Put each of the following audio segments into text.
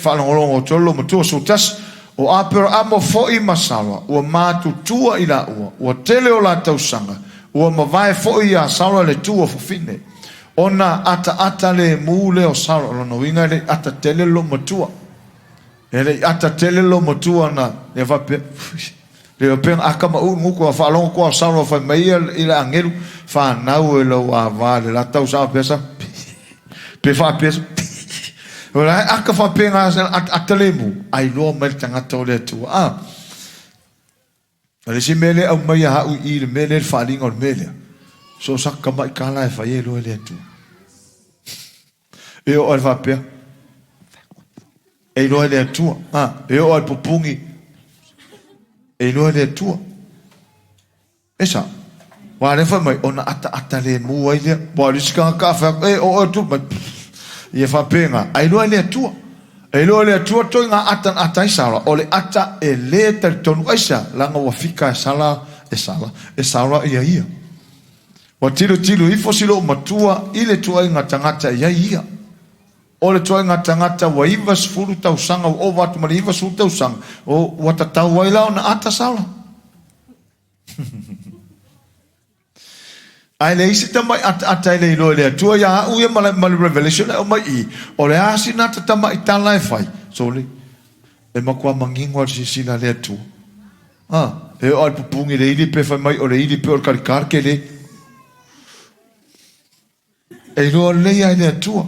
faalogologo atu ai le loomatua 11, O Aperaamo foi ma Sara, ua matutua i laua, ua tele o la tausaga, ua mavae foi iā Sara le tu o fafine. Ona ataata lemu lea o Sara, o lona uiga e le i ata tele le loomatua. E le i ata tele le loomatua na ia faapea, le faapea na aka ma uu le gutu, a faalogo atu a o Sara fai mai ia i le agelu, fanau e lou ava le la tausaga pea sa, pe faapea sa, o la e aka faapena ata lemu, a iloa mai le tagata o le Atua. A, o le isi mea lea e aumai ia au i i le mea lea, le faaaliga o le mea lea, so o sa tamai tala e fai ai loa e le Atua. E oo i le faapea, e iloa e le Atua. A, e oo i le pupugi, e iloa e le Atua. E sao. Aua o lea fai mai, ona ataata lemu ai lea. Aua o le isi tagata a fai atu, e oo atu mai, ia faapena, a iloa e le Atua. E iloa e le Atua toiga ata na ata ai Sara, o le ata e lē talitonu aisea, leaga ua fika e Sala, e Sala, e Sara ia ia. Ua tilotilo ifo si lou matua i le tuaiga tagata e i ai ia. O le tuaiga tagata ua 90 tausaga, ua ova atu ma le 90 tausaga, o, ua tatau ai la ona ata Sara. Ae leai se tamai ataata e le iloa e le Atua ia au ia ma le, ma le revelation e aumai i, o le a sina ata tamai tala e fai? Sole, e matua manino a le silasila a le Atua. A, e oo a le pupugi i le ili pe fai mai o le ili pe o le kalikā le kele. E iloa lelei lava e le Atua.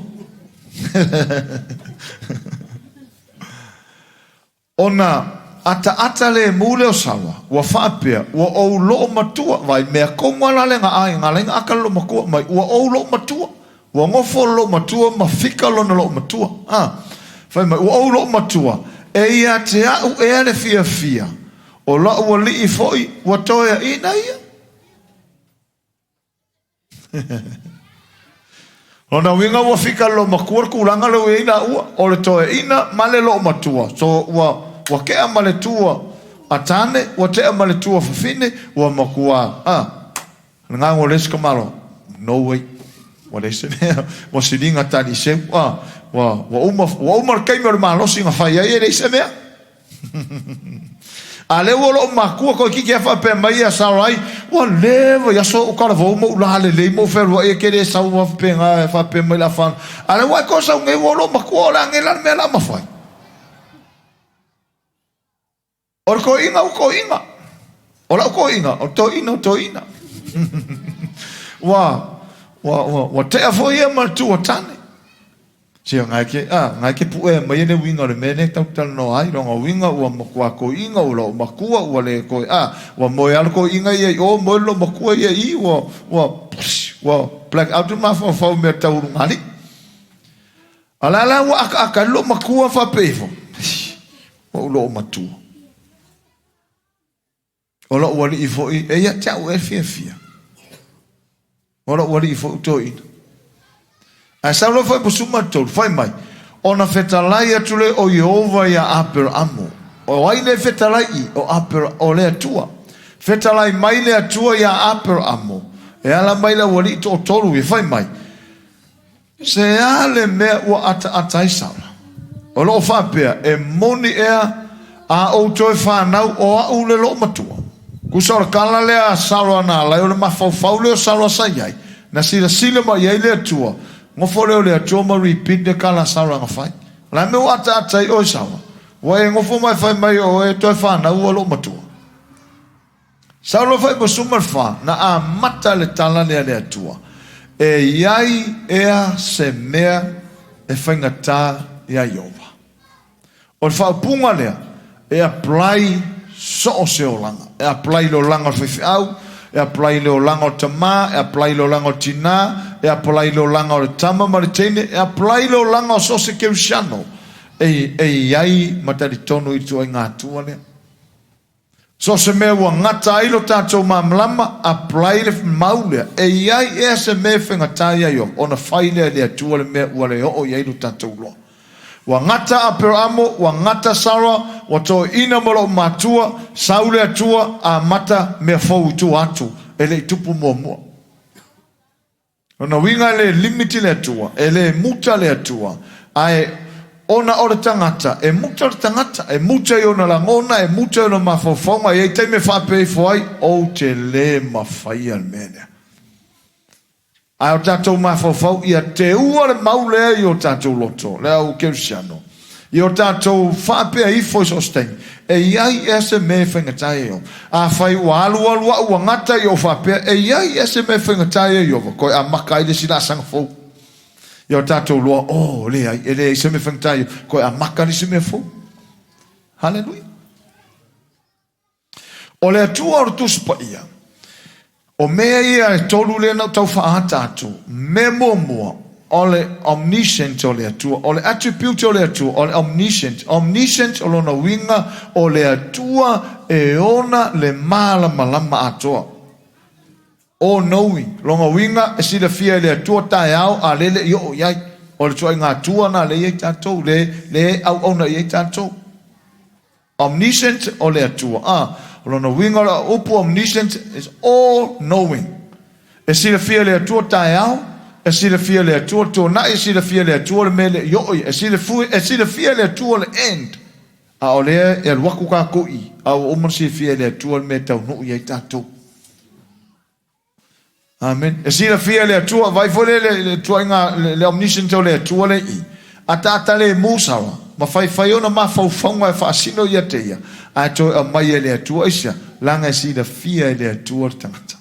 Ona ataata lemu lea o Saua, ua faapea, Ua ou loo matua, vai mea komu a la le ga ai, ga lai aka le loo matua mai, ua ou loo matua. Ua gofo le loo matua ma fika lona loo matua. A, fai mai, ua ou loo matua, e ia te a'u ea le fiafia, o la'u alii foi ua toeaina ia. Lona uiga ua fika le loomatua le tulaga lea ua i ai laua, o le toeaina ma le loomatua. So ua ua tea ma le tua a tane, ua tea ma le tua fafine, ua matua a le gago o le isi tamaloa. No way. Ua leai se mea, ua siliga tali seu, a ua ua uma ua uma le taimi o le malosi na fai ai e leai se mea. A lea ua lou makua toeitiiti lava faapea mai ia Sarai, ua leva i aso ou talavou ma ou lalelei ma ou fealuai e te le sau lava faapena e faapea mai le afana. A lea ua e toe sau nei ua lou matua o le a nei la le mea o le a mafai. O le toeaina ua toeaina. O lau toeaina, o le toeaina o toeaina. Ua, ua, ua, ua tea foi ia ma le tua tane. Sia, ngai ke, a, ngai ke puʻe mai le uiga o le mea lea tatou te talanoa ai, lona uiga ua matua toeaina, ua lou matua, ua le toe, a, ua moe lava le toeaina ia i o, moe le loomatua ia i i, ua, ua, ua black out le mafaufau i mea tau ulugalii. A o le a la ua akaaka ai le loomatua faapea ifo, ua ou loomatua. O lou alii foi, e ia te au e fiafia. O lou alii foi ua toeaina. Ae sau loa foi ma 13, fai mai, ona fetalai atu lea o Ieova iā Aperaamo. O ai lea e fetalai i? O Apera, o le Atua. Fetalai mai le Atua iā Aperaamo, e ala mai le aualii toatolu ia, fai mai, Se a le mea ua ataata ai Sara? O lo o faapea, e moni ea a ou toe fanau o a'u le loomatua? Tusa o le tala lea a Sara na alai o le mafaufau lea o Sara sa i ai, na silasila mai i ai le Atua, nofo lea o le Atua ma repeat le tala a Sara na fai. O le a mea ua ataata ai oe Sara? Ua e nofo ma e fai mai o oe e toe fanau ua loomatua? Sau loa 54, na amata le tala lea a le Atua, E i ai ea se mea e faigata iā Ieova? O le faaupuga lea, e apply so o se olaga. E apply i le olaga o le faifeau, e apply i le olaga o le tamā, e apply i le olaga o le tinā, e apply i le olaga o le tama ma le teine, e apply i le olaga o so o se kerisiano e, e i ai ma talitonu i le ituaiga Atua lea. So o se mea ua gata ai lo tatou malamalama, apply le mau lea. E i ai ea se mea e faigata ia Ieova, ona fai lea e le Atua le mea ua le oo i ai lo tatou loa. Ua gata Aperamo, ua gata Sara, ua toeaina ma lou matua, sau le Atua, amata mea fou i tua atu, e le i tupu muamua. Lona uiga e le limit le Atua, e le muta le Atua, ae. Ona o le tagata, e muta le tagata, e muta i ona lagona, e muta i ona mafaufauga, e i ai taimi e faapea ifo ai, Ou te le mafaia le mea lea. Ae o tatou mafaufau, ia teua le mau lea i o tatou loto, le au kerisiano, i o tatou faapea ifo i so o se taimi, e i ai ea se mea e faigata ia Ieova? Afai ua alualu a'u ua gata i ou faapea, e i ai ea se mea e faigata ia Ieova? Toe amata ai le isi laasaga fou. Ia o tatou loa, oh, leai, e leai se mea faigata ia, toe amata le isi mea fou. Haleluia. O le Atua o le Tusi Paia, o mea ia e tolu lea na ou tau faaata atu, mea muamua, o le omniscient o le Atua, o le attribute o le Atua, o le omniscient. Omniscient o lona uiga o le Atua e ona le malamalama atoa. All knowing, lona uiga e silafia e le Atua taeao a lele i oo i ai. O le ituaiga Atua lena lea e i ai tatou, lea e auauna i ai tatou. Omniscient o le Atua. A, o lona uiga o le upu omniscient is all knowing. E silafia e le Atua taeao, e silafia e le Atua le tuanai, e silafia e le Atua le mea le i oo i ai, e silafia e le Atua le end. A o lea e alu atu tatou i, a ua uma ona silafia e le Atua le mea e taunuu i ai tatou. Amen. E silafia e le Atua, vaai foi le, le, le tuaiga, le, le omniscient o le Atua le i. Ataata le mu sala, ma faifai ona mafaufauga e faasino ia te ia, ae toe aumai e le Atua aisea, leaga e silafia e le Atua le tagata.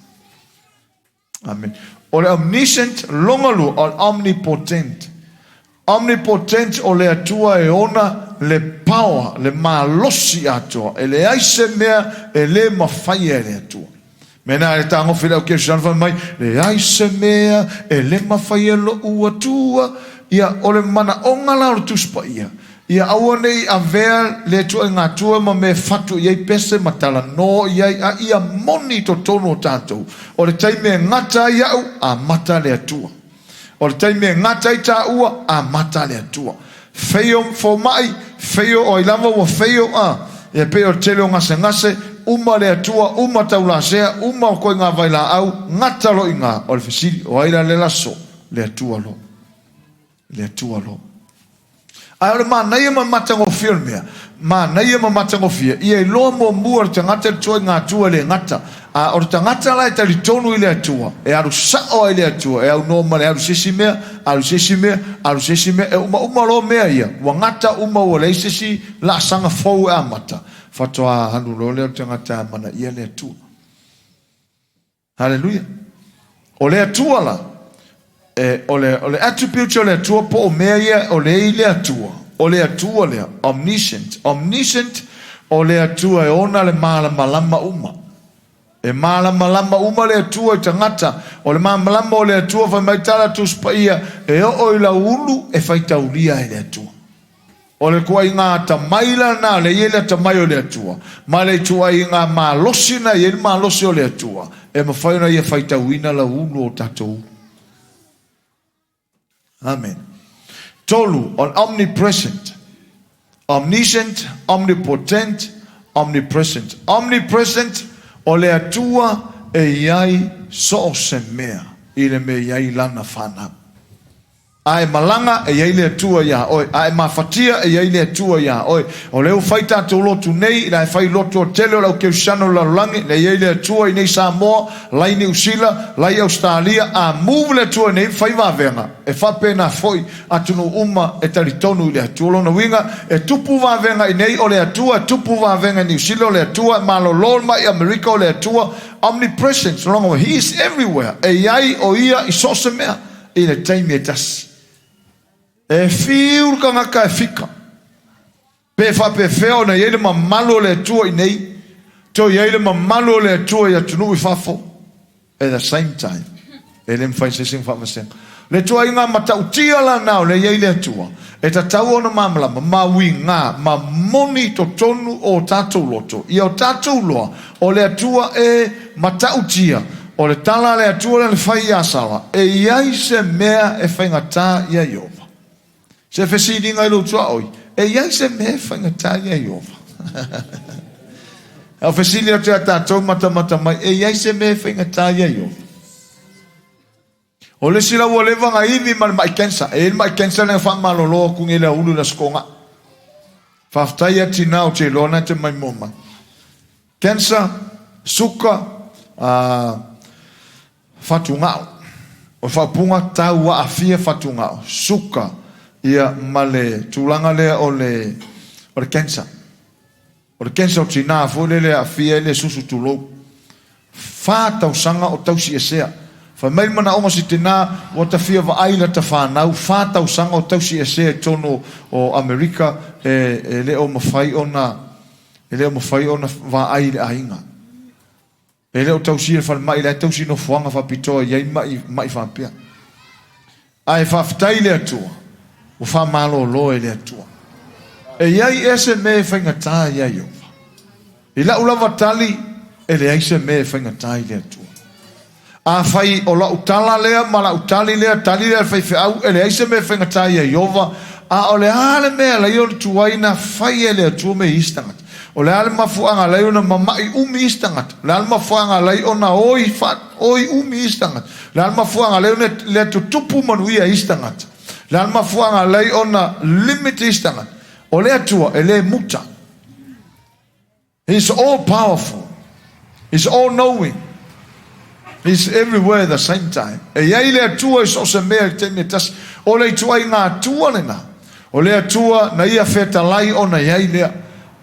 Amen. O le omniscient, longa lua, o le omnipotent. Omnipotent o le Atua e ona le power, le malosi atoa. E leai se mea e le mafaia e le Atua. Mena e tagofi le au Kerisiano fai mai, leai se mea e le mafaia e lo'u Atua. Ia, o le manaoga la o le Tusi Paia, ia aua ne i avea le ituaiga Atua ma mea e fatu i ai pese ma talanoa i ai, a ia moni i totonu o tatou. O le taimi e gata ai a'u, amata le Atua. O le taimi e gata ai taua, amata le Atua. Feio fomai, feio o ai lava ua feio a, e pei o le tele o gasegase, uma le Atua, uma taulasea, uma o koiga vailaau, gata loa i ina. O le fesili, o ai la le laso? Le Atua loa. Le Atua loa. Ae o le manaia ma le matagofie o le mea, manaia ma matagofie, ia iloa muamua e le tagata le ituaiga Atua e le gata. A o le tagata la e talitonu i le Atua, e alu sao ai i le Atua, e aunoa ma le alu i se isi mea, alu i se isi mea, alu i se isi mea, e umauma loa mea ia, ua gata uma ua leai se isi laasaga fou e amata, faatoa alu loa lea o le tagata e amanaia le Atua. Haleluia. O le Atua la, e, o le, o le attribute o le Atua po o mea ia o le i le Atua. O le Atua lea, omniscient. Omniscient, o le Atua e ona le malamalama uma. E malamalama uma le Atua i tagata. O le malamalama o le Atua, fai mai tala Tusi Paia, e oo i lau ulu e faitaulia e le Atua. O le ituaiga atamai la lena lea e i ai le atamai o le Atua, ma le ituaiga malosi lena e i ai le malosi o le Atua, e mafai ona ia faitauina lau ulu o tatou ulu. Amen. Tolu, o le omnipresent. Omniscient, omnipotent, omnipresent. Omnipresent, o le Atua e i ai so o se mea i le mea e i ai lana fanau. A e malaga, e i ai le Atua iā oe. A e mafatia, e i ai le Atua iā oe. O lea ua fai tatou lotu nei, la e fai lotu o le tele o le au kerisiano o le lalolagi, lea e i ai le Atua i nei Samoa, la i Niu Sila, la i Ausetalia, a move le Atua i nei, fai vavega, e faapena foi atunuu uma e talitonu i le Atua. O lona uiga, e tupu vavega i nei, o le Atua, e tupu vavega i Niu Sila, o le Atua, e malolo mai i Amerika, o le Atua, omnipresence, o lona uiga, He is everywhere, e i ai o Ia i so o se mea. I le taimi e tasi. E fiu le tagata e fika. Pe faapefea ona i ai le mamalu o le Atua i nei, toe i ai le mamalu o le Atua i atunuu i fafo, at the same time, e le mafai se isi ona faavasega. Le ituaiga matautia la na o lea i ai le Atua, e tatau ona malamalama ma uiga ma moni i totonu o o tatou loto, ia o tatou loa O le Atua e matautia, o le tala a le Atua lea na fai iā Sara, e i ai se mea e faigata iā Ieova? Se fesiliga i lou tuaoi, e i ai se mea e faigata iā Ieova? Au fesili atu iā tatou matamata mai, e i ai se mea e faigata iā Ieova? O le isi la ua leva ona ivi ma le mai cancer. E i ai le mai cancer lea na faamalolo atu nei i le aoauli o le Aso Toonai. Faafetai ia tina ou te iloa na e te maimoa mai. Cancer, suka, fatugao. O le faaupuga tau aafia fatugao, suka, ia ma le tulaga lea o le o le cancer. O le cancer o tina foi lele e aafia ai le susu tulou. Fa tausaga o tausiesea. Fai mai le manaoga o si tina ua ta fia vaai i lata fanau, fa tausaga o tausiesea i totonu o Amerika e le o mafai ona e le o mafai ona vaai i le aiga. E le o tausia i le falemai, la e tausi i nofoaga faapitoa e i ai mai, mai faapea. Ae faafetai i le Atua, ua faamalolo e le Atua. E i ai ea se mea e faigata ia Ieova? I lau lava tali, e leai se mea e faigata i le Atua. Afai o lau tala lea ma lau tali lea, tali lea a le faifeau, e leai se mea e faigata ia Ieova, a o le a le mea e ala ai ona tuai ona fai e le Atua mea i isi tagata? O le a le mafuaaga e ala ai ona mama'i umi isi tagata? O le a le mafuaaga e ala ai ona oi, oi umi isi tagata? O le a le mafuaaga e ala ai ona le tutupu manuia isi tagata? O le a le mafuaaga e ala ai ona limit isi tagata? O le Atua e le muta. He is all powerful. He is all knowing. He is everywhere at the same time. E i ai le Atua i so o se mea i le taimi e tasi. O le ituaiga Atua lena. O le Atua na ia fetalai ona i ai lea.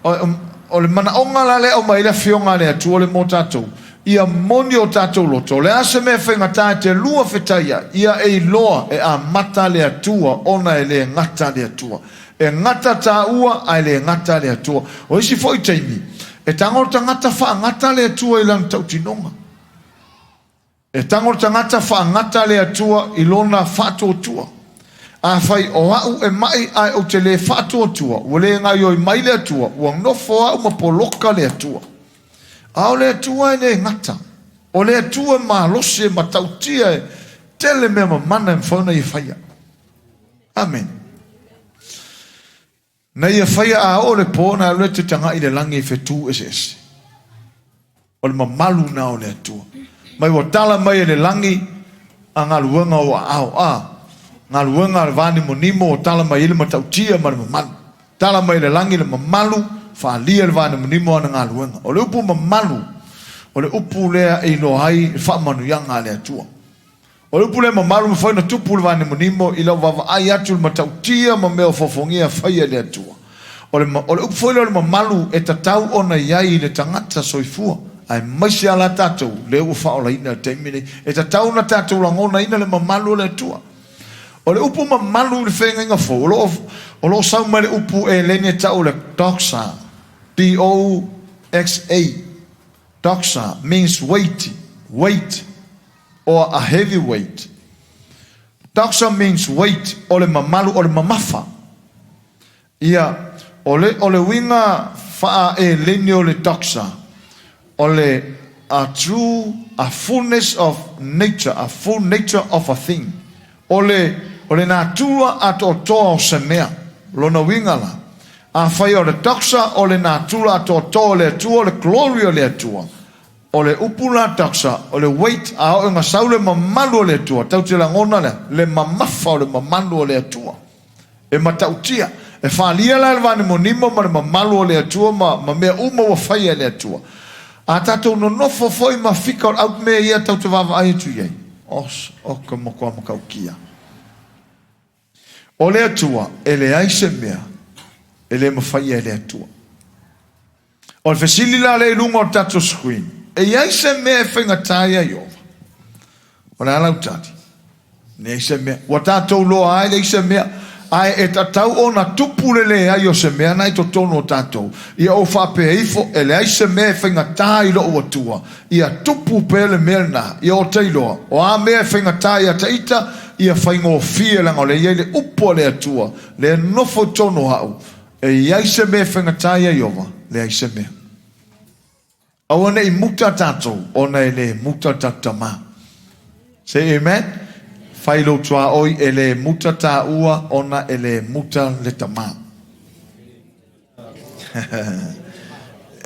O, o le manaoga la lea e aumai ai le Afioga a le Atua le mo tatou, ia moni o tatou loto. O le a se mea faigata e te lua fetai ai, ia e iloa e amata le Atua ona e le gata le Atua. E gata tāua ae le gata le Atua. O isi foi taimi, e tago le tagata faagata le Atua i lana tautinoga. E tago le tagata faagata le Atua i lona faatuatua. Afai o au e maʻi ae ou te le faatuatua, ua le gaoioi mai le Atua, ua nofo au ma poloka le Atua. A o le Atua e le gata. O le Atua e malosi e matautia e tele mea mamana e mafai ona ia faia. Amene. Na ia faia a oo le po na alu e te tagai i le lagi i fetu eseese. O le mamalu na o le Atua. Mai ua tala mai e le lagi a galuega o aao a galuega a le vanimonimo ua tala mai ai le matautia ma le mamalu. Tala mai e le lagi le mamalu, faalia le vanimonimo ana galuega. O le upu mamalu, o le upu lea e iloa ai le faamanuiaga a le Atua. O le upu lea mamalu mafai ona tupu le vanimonimo i lau vaavaai atu i le matautia ma mea o fofogia faia e le Atua. O le, o le upu foi lea o le mamalu e tatau ona i ai i le tagata soifua, aemaise lava la tatou lea ua faaolaina i le taimi nei. E tatau ona tatou lagonaina le mamalu o le Atua. O le upu mamalu i le feagaiga fou, o lo o, o lo o sau mai le upu Eleni e tau o le doxa, D-O-X-A, doxa means weight, weight. or a heavy weight. Doxa means weight, o le mamalu, o le mamafa. Ia, o le, o le uiga faa-Eleni o le doxa, o le a true, a fullness of nature, a full nature of a thing. O le, o le natura atoatoa o se mea. Lona uiga la, afai o le doxa o le natura atoatoa o le Atua, o le glory o le Atua, O le upu la doxa, o le weight, a oo ina sau le mamalu o le Atua, tau te lagona lea, le mamafa o le mamalu o le Atua. E matautia. E falia la le vanimonimo ma le mamalu o le Atua ma, ma mea uma ua faia e le Atua. A tatou nonofo foi ma fika out mea ia tau te vaavaai atu i ai, os, o ka matua matautia. O le Atua, e leai se mea e le mafaia e le Atua. O le fesili la lea i luga o le tatou screen, e i ai se mea e faigata ia Ieova? O le a lau tali? Leai se mea. Ua tatou loa ai leai se mea. Ae e tatau ona tupu le leai o se mea na i totonu o tatou. Ia ou faapea ifo, e leai se mea e faigata i lou Atua. Ia tupu pea le mea lena, ia o ta iloa, o a mea e faigata ia ta ita, ia faigofie leaga o lea e i ai le upu a le Atua, lea e nofo i totonu o a'u, e i ai se mea e faigata ia Ieova, leai se mea. Aua ne i muta tatou, ona e le muta le tatou Tama. Say amen. Fai lou tuaoi, e le muta tāua, ona e le muta le Tama.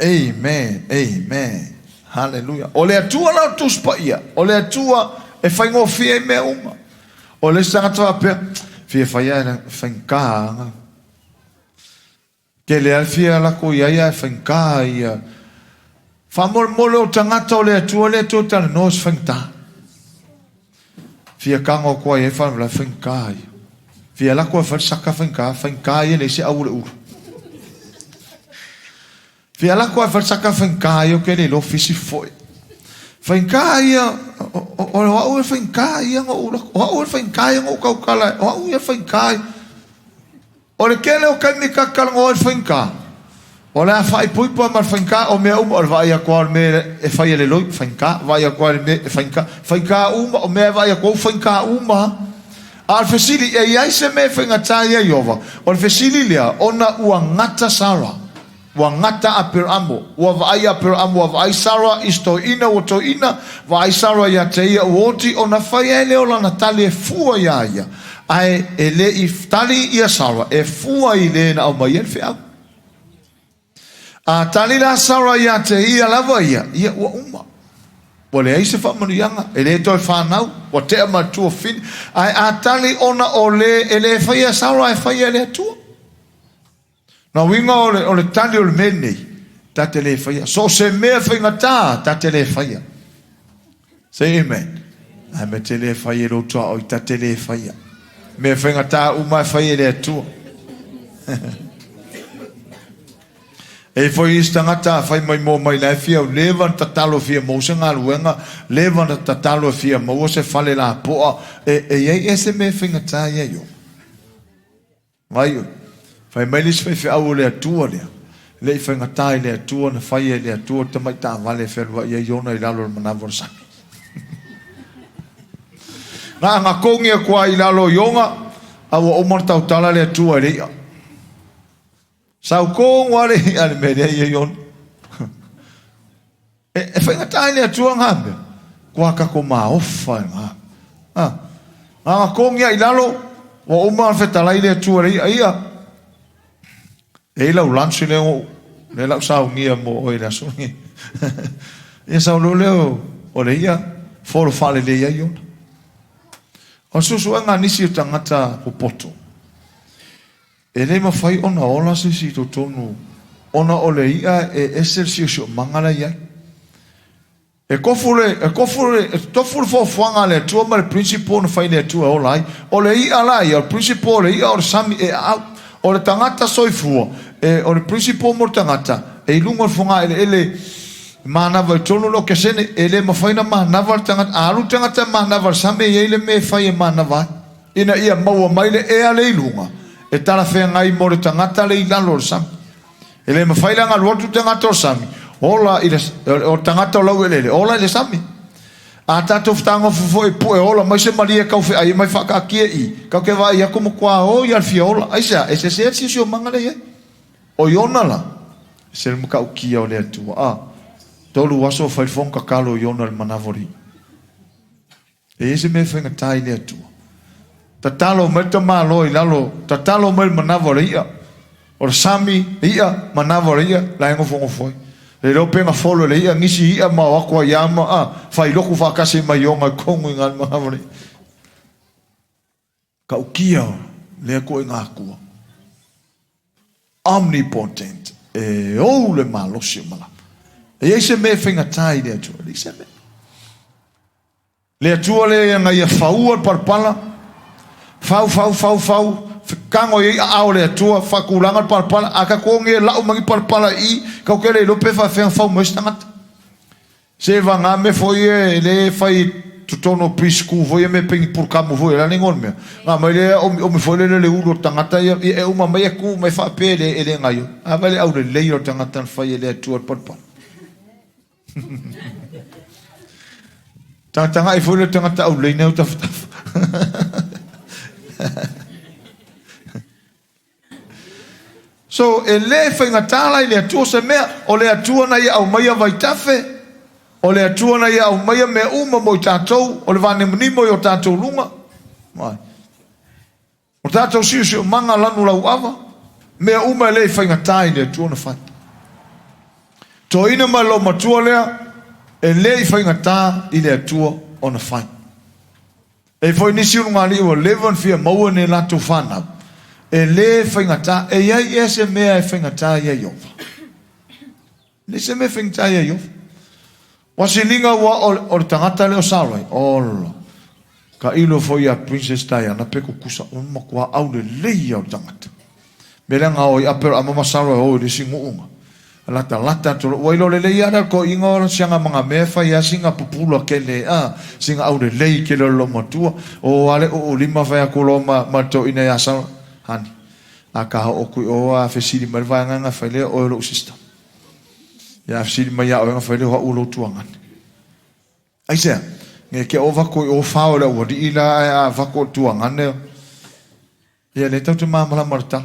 Amen, amen. Hallelujah. O le Atua la o Tusi Paia, o le Atua e faigofie ai mea uma. O le isi tagata faapea, fia fai ae faigata aga. Tele lava le fia lako i ai ae faigata ia. Faamolemole o tagata o le Atua lea toe talanoa se faigata. Fia tago atu ai e faalavelave faigata ia. Fia lako e fai le saka faigata, faigata ia leai se au o le ulu. Fia lako e fai le saka faigata ia ou te le iloa fisi foi. Faigata ia, o au e faigata ia na ou lako, o au e faigata ia na ou tautala, o au ia faigata ia. O le tele o taimi ta te talanoa ai i le faigata, o le a faaipoipo lava ma le faigata, o mea uma, o le vaai atu lava o le mea e fai e le loi, faigata, vaai atu lava i le mea e faigata, faigata uma, o mea e vaai atu au, faigata uma lava. A o le fesili, e i ai se mea e faigata ia Ieova? O le fesili lea, ona ua gata Sara. Ua gata Aperamo, ua vaai Aperamo, ua vaai Sara i se toeaina, ua toeaina, vaai Sara ia te ia ua oti, ona fai ai lea o lana tali e fua iā ia, ae e le i tali ia Sara e fua i le na aumai ai le feau. A tali la Sara ia te ia lava ia, ia ua uma. Ua leai se faamanuiaga, e le toe fanau, ua tea ma le tuafafine, ae a tali ona o le e le faia e Sara ae faia e le Atua. Na uiga o le, o le tali o le mea lenei, ta te le faia. So o se mea faigata, ta te le faia. Say amen. Ae mea te le fai e lou tuaoi, ta te le faia. Mea faigata uma e fai e le Atua. E foi isi tagata a fai mai mo mai la e fia u leva na tatalo fia maua se galuega, leva na tatalo fia maua se fale lapoa, e, e i ai ea se mea faigata ia i o. Vai oe. Fai mai le isi faifeau o le Atua lea, e le i faigata i le Atua na faia e le Atua le tamai taavale e fealuai ai Iona i lalo o le manava o le sami. Na agakogi atu lava i lalo o Iona, a ua uma ona tautala le Atua i le i'a. Sau tonu lava le i'a i le mea lea i ai Iona. E, e faigata ai le Atua ngā mea, kua tatou maofa e ngā. A, ngā ngā kongia i lalo, ua uma ona fetalai le Atua le ia, ia. E i lau lunch le o, le lau saunia mo oe le aso ni. Ia sau lo leo o le ia, folo whaalelei ai ona. O susuega nisi o tangata popoto. E le mafai ona ola se isi i totonu ona o le iʻa e ese le siosiomaga la e i ai. E kofu le, e kofu le, e tofu le fuafuaga a le Atua ma le principle na fai e le Atua e ola ai. O le iʻa la ia, o le principle o le iʻa o le sami e aau. O le tagata soifua, e, o le principle mo le tagata, e i luga o le fogaeleele manava i totonu o le okesene, e le mafai ona manava le tagata. A alu le tagata e manava i le sami, e i ai le mea e fai e manava ai. Ina ia maua mai le ea le i luga, e talafeagai mo le tagata le i lalo o le sami. E le mafai la ona alu atu le tagata o le sami, ola i le, o le tagata o laueleele, ola i le sami. A tatou fetagofi foi i pue ola mai se malie tau feai mai faataatia i, tatou te vaai atu matua o ia le fia ola. Aisea? E sese le siosiomaga lea i ai. O Iona la, e se le matautia o le Atua. A, tolu aso o fai le fono tatalo o Iona i le manava o le i'a. E i ai se mea e faigata i le Atua. Tatalo mai le tamaloa i lalo, tatalo mai le manava o le i'a, o le sami, le i'a, manava o le i'a, la e nofonofo ai. Le iloa pe na folo e le i'a nisi i'a ma o atu ai ia ma, a, fai lotu faatasi ai ma Iona i totonu i na le manava o le i'a. Taukia lea ituaiga Atua. Omnipotent, e ou le malosi o malama. E i ai se mea e faigata i le Atua? E leai se mea. Le Atua lea na ia faua le palapala, fau, fau, fau, fau, fetago i ai aao o le Atua, faatulaga le palapala, a tatou o nei e lau mai ni palapala i i, tatou te le iloa pe faafefea ona fau mai se tagata. Se vagā mea foi ia e le fai i totonu o pre-school foi ia mea pei ni pulukamu foi ia, o le a le igoa o le mea? Na aumai lea omiomi foi lele le ulu o le tagata ia, ia e uma mai e tu mai faapea e le, e le gaio. A vaai le aulelei o le tagata na fai e le Atua le palapala. Tagatagai foi le tagata aulelei nei o tafatafa. So, e le faigata la i le Atua se mea, o le Atua na ia aumaia vaitafe, o le Atua na ia aumaia mea uma mo i tatou, o le vanimonimo i o tatou luga. Vai. O tatou siosiomaga lanu lauava, mea uma e le i faigata i le Atua na fai. Toeaina ma le loomatua lea, e le i faigata i le Atua ona fai. E i ai foi nisi ulugalii ua leva ona fia maua ni a latou fanau, e le faigata. E i ai ea se mea e faigata ia Ieova? E leai se mea e faigata ia Ieova. Ua siliga ua o le tagata lea o Sarai, ola, tailo foi ia Princess Diana pe tutusa, o le matua aulelei ia o le tagata. Mea lea na o ai Aperahama ma Sara e o i le isi nuu na latalata atu loa. Ua iloa lelei lava le toeaina o siaga ma na mea e fai lava sina pupula tele a, sina aulelei tele o le loomatua. O lava le uulima fai atu loa ma, ma le toeaina ia Sara, Honey, a ta oo atu i o a fesili mai le vaega na fai lea oe o lou sister. Ia a fesili mai ia oe na fai lea o au o lou tuagane. Aisea? Ne ke o vako i o fao le aualii la ae a vako o le tuagane. Ia le tau te malamalama le tala.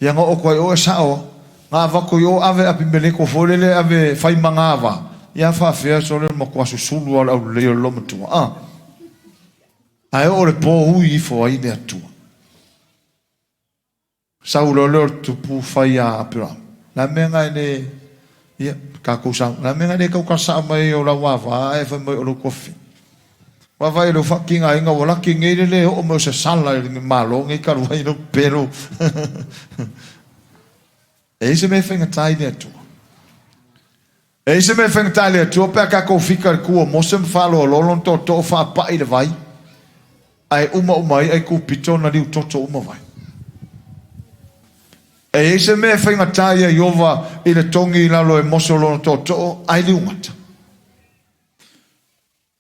Ia nga o koe o e sao a. Nga avako i o ave Apimeleko foi lele ave fai ma nga va. Ia faafea sole le matua susulu a o le aulelei o le loomatua a. Ae oo le po ui ifo ai le Atua. Sau loa lea o le tupu fai a Aperahama. Le a mea nga e le, ia, tatou sau. Le a mea nga e le tau tala mai ai o lau ava ae fai mai o lou tuafafine. Vaavaai i lou faatigaina ua laki nei le le oo mai o se sala i le Malo nei talu ai lou pelo. E i ai se mea e faigata i le Atua. E i ai se mea e faigata i le Atua pe a tatou fika i le tu o Mose ma faaloalolo ona tootoo faapai le vai, ae umauma ai Aikupito ona liutoto uma vai. E i ai se mea e faigata ia Ieova i le togi i lalo e Mose o lona tootoo, ae liugata.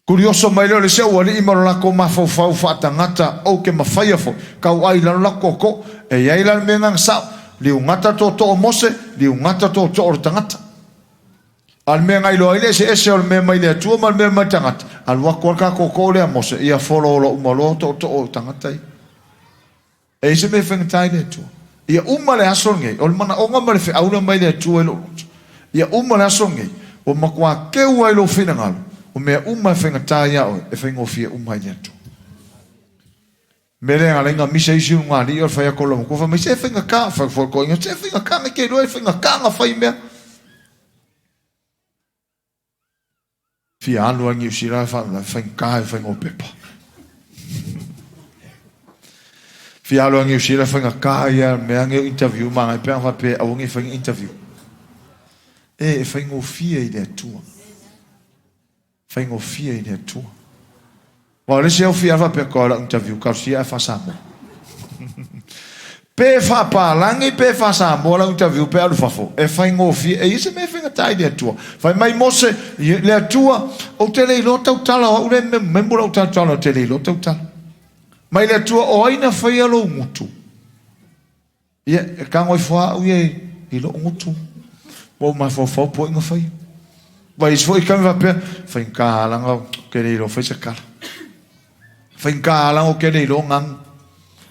Kurioso mai lea o le isi aualii ma lo latou mafaufau faatagata ou te mafaia foi, tau ai i lalo latou tootoo. E i ai la le mea na sao, liugata tootoo o Mose, liugata tootoo o le tagata. A o le mea na iloa ai le eseese o le mea mai le Atua ma le mea mai le tagata, alu atu lava le ta tootoo lea a Mose, ia folaola uma loa tootoo o tagata ia. E i ai se mea e faigata ai le Atua. Ia uma le aso lenei, o le manaoga ma le feau lea mai le Atua i lou loto. Ia uma le aso lenei, ua matua keu ai lou finagalo, o mea uma e faigata ia oe, e faigofie uma i le Atua. O le mea lea e ala ai ona misa isi ulugalii o le fai atu o le loomatua, fai mai, se faigata, fai atu foi le toeaina, se faigata, na te iloa e faigata ona fai mea. Fia alu lava i Niu Sila e faigata i le faiga o pepa. Fia alu lava i Niu Sila e faigata ia mea nei o interview ma agai pe ana faapea aua ne i fai ni interview. E, e faigofie i le Atua. Faigofie i le Atua. Aua o le isi au fia faapea koa lau interview talosia ae faa-Samoa. Pe faapalagi pe faa-Samoa lau interview pe alu fafo, e faigofie. E i ai se mea e faigata i le Atua. Fai mai Mose, le Atua, ou te le iloa tautala o au lea e memumemu lau tautala ou te le iloa tautala. Mai le Atua, o ai na faia lou gutu? Ia, e tago ifo lava au ia i lou gutu. Ua ou mafaufau po o ai na faia. Ua isi foi taimi faapea, faigata lava ou te le iloa fai se tala. Faigata lava ou te le iloa ganu.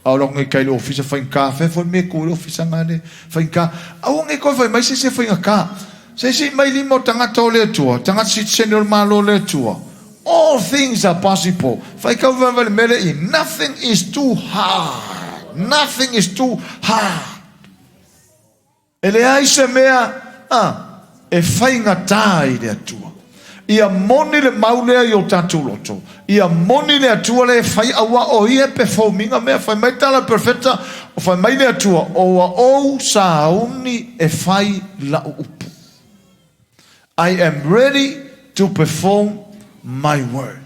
A o alu atu nei tai i le ofisa, faigata, fea foi le mea e tu ai le ofisa na le faigata. Aua ne i toe fai mai se isi e faigata. Se isi mai lima o tagata o le Atua, tagata sitiseni o le Malo o le Atua. All things are possible. Faitau vave le mea lea i nothing is too hard. Nothing is too hard. E leai se mea a, e faigata i le Atua. Ia moni le mau lea i o tatou loto. Ia moni le Atua lea e fai aua o ia e perform ina mea. Fai mai tala perfeta, fai mai le Atua, o ua ou sauni e fai lau upu. I am ready to perform my word.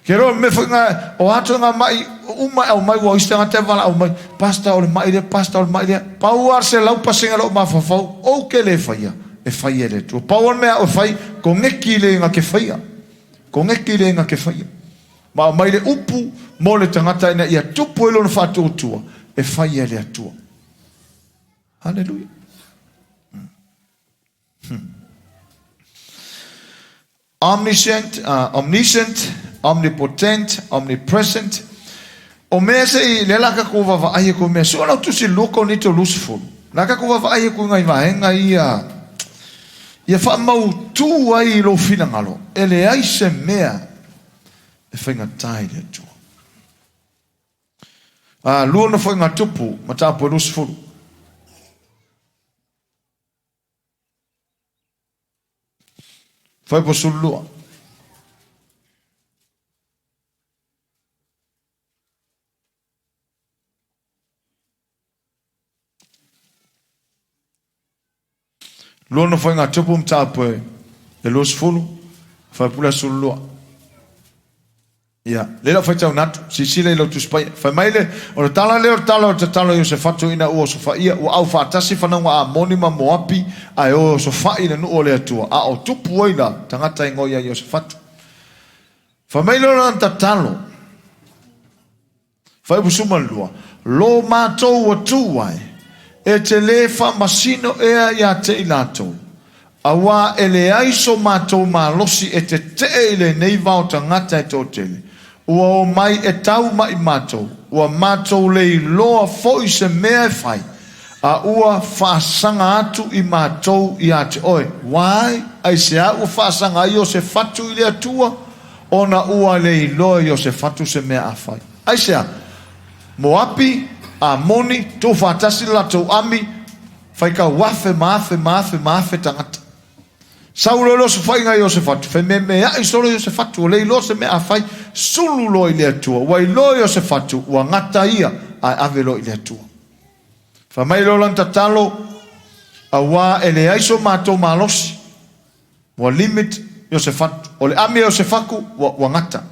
Ke roa me foi nga o atu nga mai uma e aumai ua o isi tagata e valaau mai, Pastor o le mai lea, Pastor o le mai lea. Pau lava se lau pasega i lou mafaufau, ou ke le faia, e fai e le Atua. Pau lava le mea au e fai, koneki le nga ke faia. Koneki le nga ke faia. Ma aumai le upu mo le tagata ina ia tupu ai lona faatuatua, e fai e le Atua. Haleluia. Omniscient, omniscient, omnipotent, omnipresent. O mea se i, lea la tatou vaavaai aku i mea, sua lau tusi lua Korinito 20. La tatou vaavaai aku i nai vaega ia, ia faamautu ai i lou finagalo, e leai se mea e faigata i le Atua. Lua Nofoaiga Tupu, mataupu e 20. Fuaiupu 12. Lua Nofoaiga a Tupu mataupu e 20, faipule aso 12. Ia, lea lau faitauina atu, silasila i lau Tusi Paia. Fai mai le, o le tala lea o le tala o le tatalo a Iosefatu ina ua osofaia, ua aufaatasi fanauga a Amoni ma Moapi, ae o e osofai i le nuu o le Atua, a o tupu ai la tagata e igoa ia Iosefatu. Fai mai lea o lana tatalo, Fuaiupu 12, Lo matou atu ai, e te lē faamasino ea ia te i latou, auā e leai so matou malosi e tetee i lenei vao tagata e toatele, ua omai e tau mai matou, ua matou le iloa foi se mea e fai, a ua faasaga atu i matou ia te oe. Why? Aisea ua faasaga ai Iosefatu i le Atua? Ona ua le iloa Iosefatu se mea a fai. Aisea? Moapi, Amoni, tuufaatasi le latou ami, faitau afe ma afe ma afe ma afe tagata. Sau loa le osofaiga a Iosefatu, fememeai solo Iosefatu, ua le iloa se mea a fai, sulu loa i le Atua. Ua iloa Iosefatu, ua gata ia, ae ave loa i le Atua. Fai mai loa lana tatalo, auā e leai so matou malosi, Ua limit Iosefatu. O le ami a Iosefatu, ua, ua gata.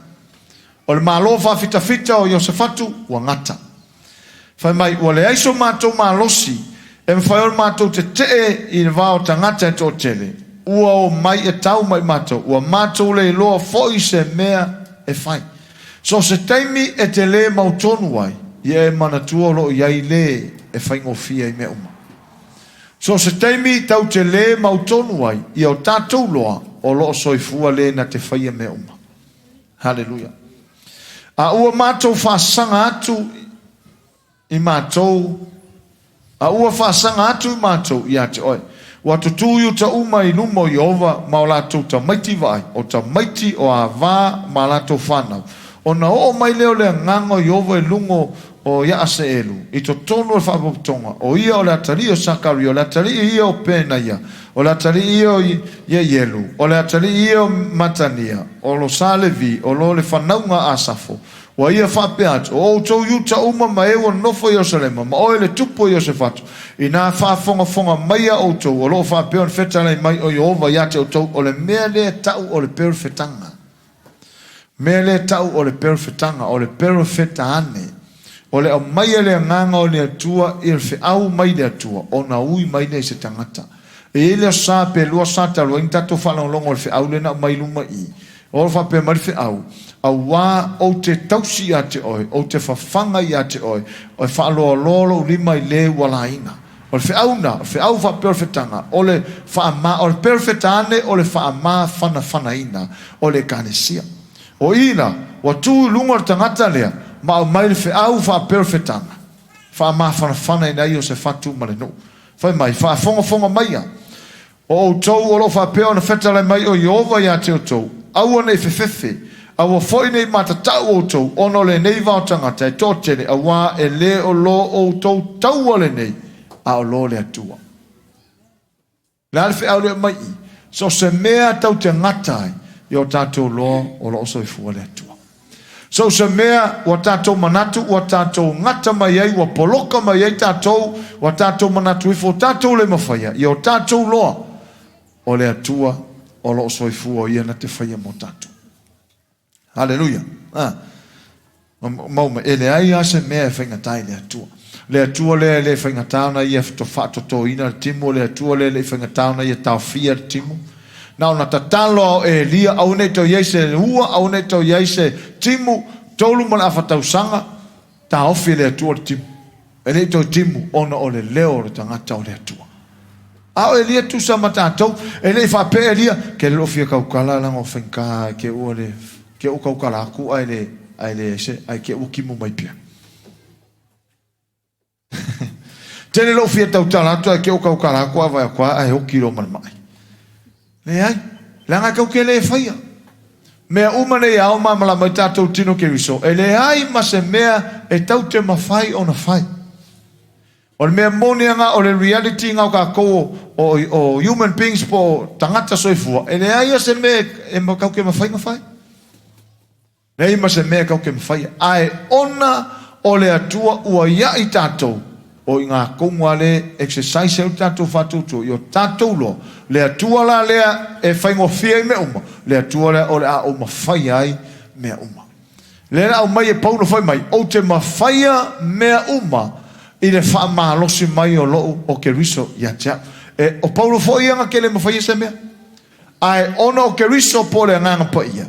O le malo faafitafita o Iosefatu, ua gata. Fai mai, ua leai so matou malosi e mafai ona matou tetee i le va o tagata e toatele, ua omai e tau mai matou, ua matou le iloa foi se mea e fai. So o se taimi e te lē mautonu ai, ia e manatua o lo o i ai lē e faigofie ai mea uma. So o se taimi tau te lē mautonu ai ia o tatou loa o lo o soifua lē na te faia mea uma. Haleluia. A ua matou faasaga atu i matou, a ua faasaga atu i matou ia te oe. Ua tutū Iuta uma i luma o Ieova ma o latou tamaiti vaai, o tamaiti o Avā ma a latou fanau. Ona oo mai lea o le agaga o Ieova i luga o Iaseelu i totonu o le faapotopotoga, o ia o le atalii o Sakaria, o le atalii ia o Penaia, o le atalii ia o Ieielu, o le atalii ia o Matania, o lo sa Levi, o lo le fanauga a Asafo. Ua ia faapea atu, O outou Iuta uma ma e ua nofo i Ierusalema, ma oe le tupu o Iosefatu, inā faafogafoga maia outou, o lo o faapea ona fetalai mai o Ieova ia te outou, o le mea lea e ta'u o le perofetaga. Mea lea e ta'u o le perofetaga, o le perofeta ane, o le aumaia le Agaga o le Atua i le feau mai le Atua, ona ui mai lea i se tagata. E i ai le aso sa pe lua sa talu ai na tatou faalogologo i le feau lea na aumai i luma i i. O lo faapea mai le feau, Auā ou te tausi ia te oe, ou te fafaga ia te oe, e faaloaloa lou lima i le ua laina. O le feau na, o le feau faapea o le fetaga, o le faama, o le perofeta ane o le faamafanafanaina o le Ekalesia. O i la, ua tu i luga o le tagata lea ma aumai le feau faapea o le fetaga, faamafanafanaina ai Iosefatu ma le nuu. Fai mai, Faafogafoga maia, O outou o lo o faapea ona fetalai mai o Ieova ia te outou, aua ne i fefefe, aua foi ne i matatau outou ona o lenei vao tagata e toatele, auā e lē o lo outou taua lenei, a o lo le Atua. O le a le feau lea e aumai i i? So o se mea tau te gata ai i o tatou loa o lo o soifua le Atua. So o se mea ua tatou manatu ua tatou gata mai ai, ua poloka mai ai tatou, ua tatou manatu ifo, tatou le mafaia, ia o tatou loa o le Atua o lo o soifua o ia na te faia mo tatou. Haleluia. Ah. Mau mai, e leai lava se mea e faigata i le Atua. Le Atua lea e le faigata ona ia faatotoina le timu, o le Atua lea e le faigata ona ia taofia le timu. Na ona tatalo a o Elia, aua ne i toe i ai se ua, aua ne i toe i ai se timu, 3 ma le afa tausaga, taofi e le Atua le timu. E le i toe timu ona o le leo o le tagata o le Atua. A o Elia tusa ma tatou, e le i faapea Elia, ke le lo fia kaukala leaga o faigata ke ua le ke ua kaukala atu ae le ae le se ae ke ua timu mai pea. Tele lou fia tautala atu ae ke ua kaukala atu ae vaai atu ae oki loa ma le ma'i. Leai, leaga e tau te le faia. Mea uma nei e ao malamalama ai tatou tino Keriso, e leai ma se mea e tau te mafai ona fai. O le mea moni aga o le reality ga o tatou o, o human beings po o tagata soifua, e leai a se mea e tau te mafai ona fai. Leai ma se mea e tau te mafaia. Ae ona o le Atua ua ia i tatou, O i ngā kongu a le exercise ai o tatou faatuatua i o tatou loa, le Atua la lea e faigofie ai mea uma, le Atua lea o le a ou mafaia ai mea uma. Lea na aumai e Paulo fai mai, Ou te mafaia mea uma i le faamalosi mai o lou o Keriso ia te au. E, o Paulo foi ia na te le mafaia se mea. Ae ona o Keriso po o le Agaga Paia,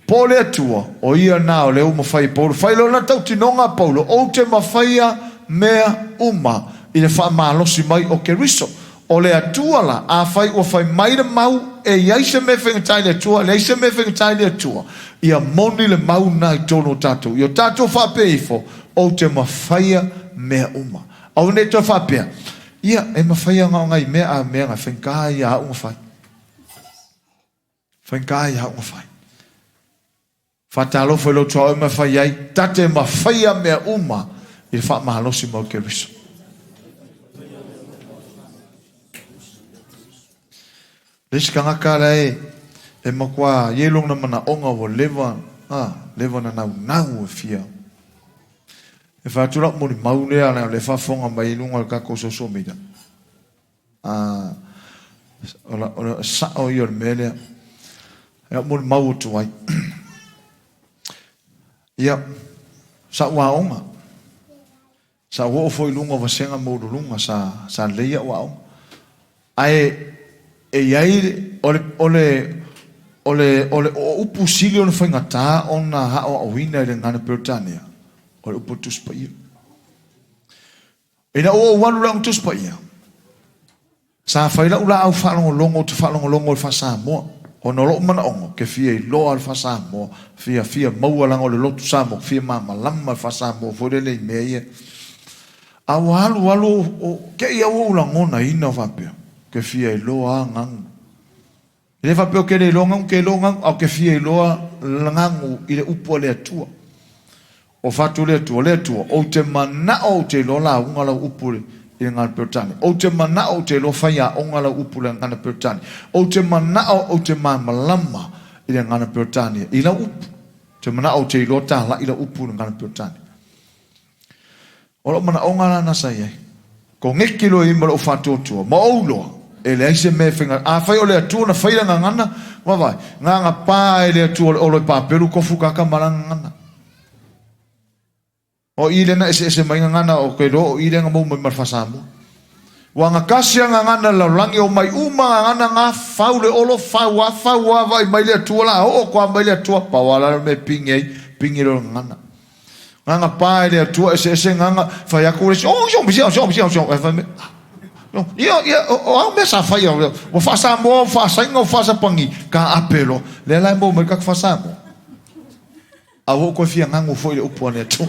po o le Atua, o ia na o lea ua mafai e Paulo. Fai lona tautinoga a Paulo, Ou te mafaia mea uma i le faamalosi mai o Keriso. O le Atua la, afai ua fai mai le mau e i ai se mea e faigata i le Atua, e leai se mea e faigata i le Atua, ia moni le mau lena i totonu o tatou. Ia o tatou faapea ifo, Ou te mafaia mea uma. Aua ne i toe faapea, Ia, e mafaia na o nai mea a mea na faigata ia a au na fai. Faigata ia au na fai. Faatalofa i lou tuaoi ma fai ai, ta te mafaia mea uma i le faamalosi mai o Keriso. Le isi tagata la e e matua i ai lona manaoga ua leva, a, leva na naunau e fia. E fai atu lau molimau lea, o lea e faafofoga mai i luga o le tatou social media. A, o le sao ia o le mea lea. E au molimau atu ai. Ia, sa ou aoga. Sa ou oo foi i luga o vasega maualuluga, sa, sa lelei au aoga. Ae e i ai, o le, o le, o le, o le o upu sili ona faigata ona aoaoina i le gagana Peretania, o le upu o le Tusi Paia. Ina ua ou alu la Tusi Paia, sa fai lau laau faalogologo ou te faalogologo i le faa-Samoa, ona o lou manaoga ou te fia iloa le faa-Samoa, fia fia maua leaga o le lotu Samoa, fia malamalama le faa-Samoa foi lele i mea ia. A ua alu alu te i lava ua ou lagonaina faapea, ou te fia iloa lava gagu. E le faapea ou te le iloa gagu, ou te iloa gagu, ae ou te fia iloa gagu i le upu a le Atua. O fatu le Atua, le Atua, ou te manao ou te iloa lauga lau upu i le gagana Peretania. Ou te manao ou te iloa faiaoga lau upu i le gagana Peretania. Ou te manao ou te malamalama i le gagana Peretania i lau upu. Ou te manao ou te iloa talai lau upu i le gagana Peretania. O lou manaoga la na sa i ai. Koneki loa i ma lou faatuatua, ma ou iloa, e leai se mea e faiga. Afai o le Atua na fai le gagana, vaavaai, gaga pa e le Atua o le olo i papelu kofu kaka ma la gagana. O i lea na eseese mai gagana o ke iloa o i lea na maua mai ma le faa-Samoa. Ua gatasi a gagana le lalolagi o mai uma gagana ga fau le olo fau a fau a vaai mai le Atua la oo atu a mai le Atua pau a la le mea e pigi ai pigi loa le gagana. Gaga pa e le Atua eseese gaga fai atu le isi oh sio sio sio sio sio e fai mai ia ia o a mea sa fai ua faa-Samoa ua faa-Saina ua faa-Sapani ka ape loa lea la e maua mai le tatou faa-Samoa. A ua ou toe fia gagu foi i le upu a le Atua.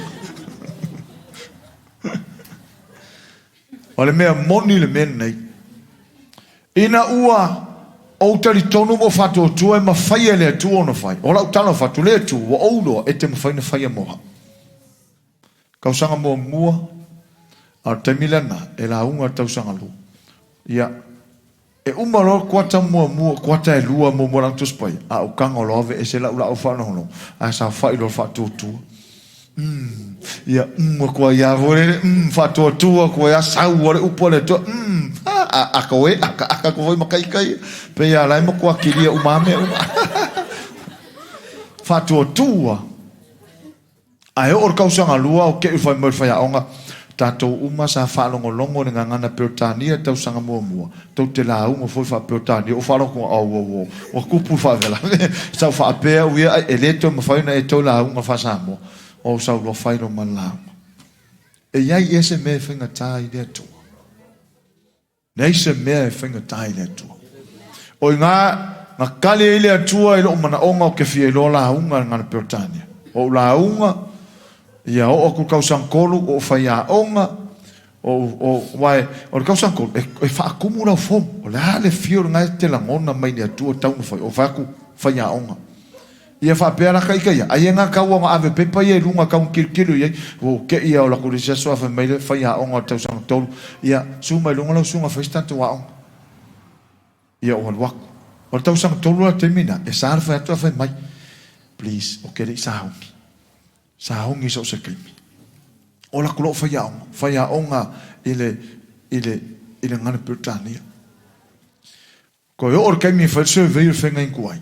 O le mea moni le mea lenei, ina ua ou talitonu ma ou faatuatua e mafai e le Atua ona fai, o lau tala atu, le Atua, ua ou iloa e te mafai ona faia mo au. Tausaga muamua, a o le taimi lena, e lauga le tausaga lua. Ia, e uma loa le kuata muamua, kuata e lua muamua o le Aga Tusi Paia, a ou tago loa aveese lau laau faalogologo, ae saofai loa le faatuatua. Umm, ia, umm atu ai lava foi lele, umm, faatuatua atu ai lava, sau a le upu a le Atua, umm, ha, aka oe, aka, aka atu foi ma kaika ia, pei lava la e matua kilia uma lava mea uma. Faatuatua. Ae oo i le tausaga lua o keʻu fai mai o le faiaoga, tatou uma sa faalogologo i le gagana Peretania i le tausaga muamua, tou te lauga foi faa-Peretania. Ou faalogo atu, auauau, ua tupu le faalavelave. Sa ou faapea au ia, ai, e le toe mafai ona e toe lauga faa-Samoa. Ou sau loa fai loa ma le lauga. E i ai ea se mea e faigata i le Atua? Leai se mea e faigata i le Atua. O i ina na kali ai le Atua i lou manaoga ou te fia iloa lauga i le gagana Peretania. O ou lauga, ia oo atu i le tausaga tolu, o ou faiaoga, aua o le tausaga tolu, e faatumu lau form. O le a le fio lena e te lagona mai le Atua e tatau ona fai? Ou fai atu, faiaoga. Ia faapea la ka ika ia, aia nga tau ona ave pepa ia i luga tau kilokilo i ai, ua ou te i a o latou le isi aso a fai mai le faiaoga o le tausaga tolu, ia su mai luga lau susuga fai se tatou aoga. Ia ou alu aku. O le tausaga tolu la le taimi lena, e sa le fai atu ae fai mai, please, ou te le i sauni. Sauni so o se taimi. Ola atu loa o faiaoga, faiaoga i le, i le, i le gagana Peretania. Toe oo le taimi e fai le survey o le faiga ai.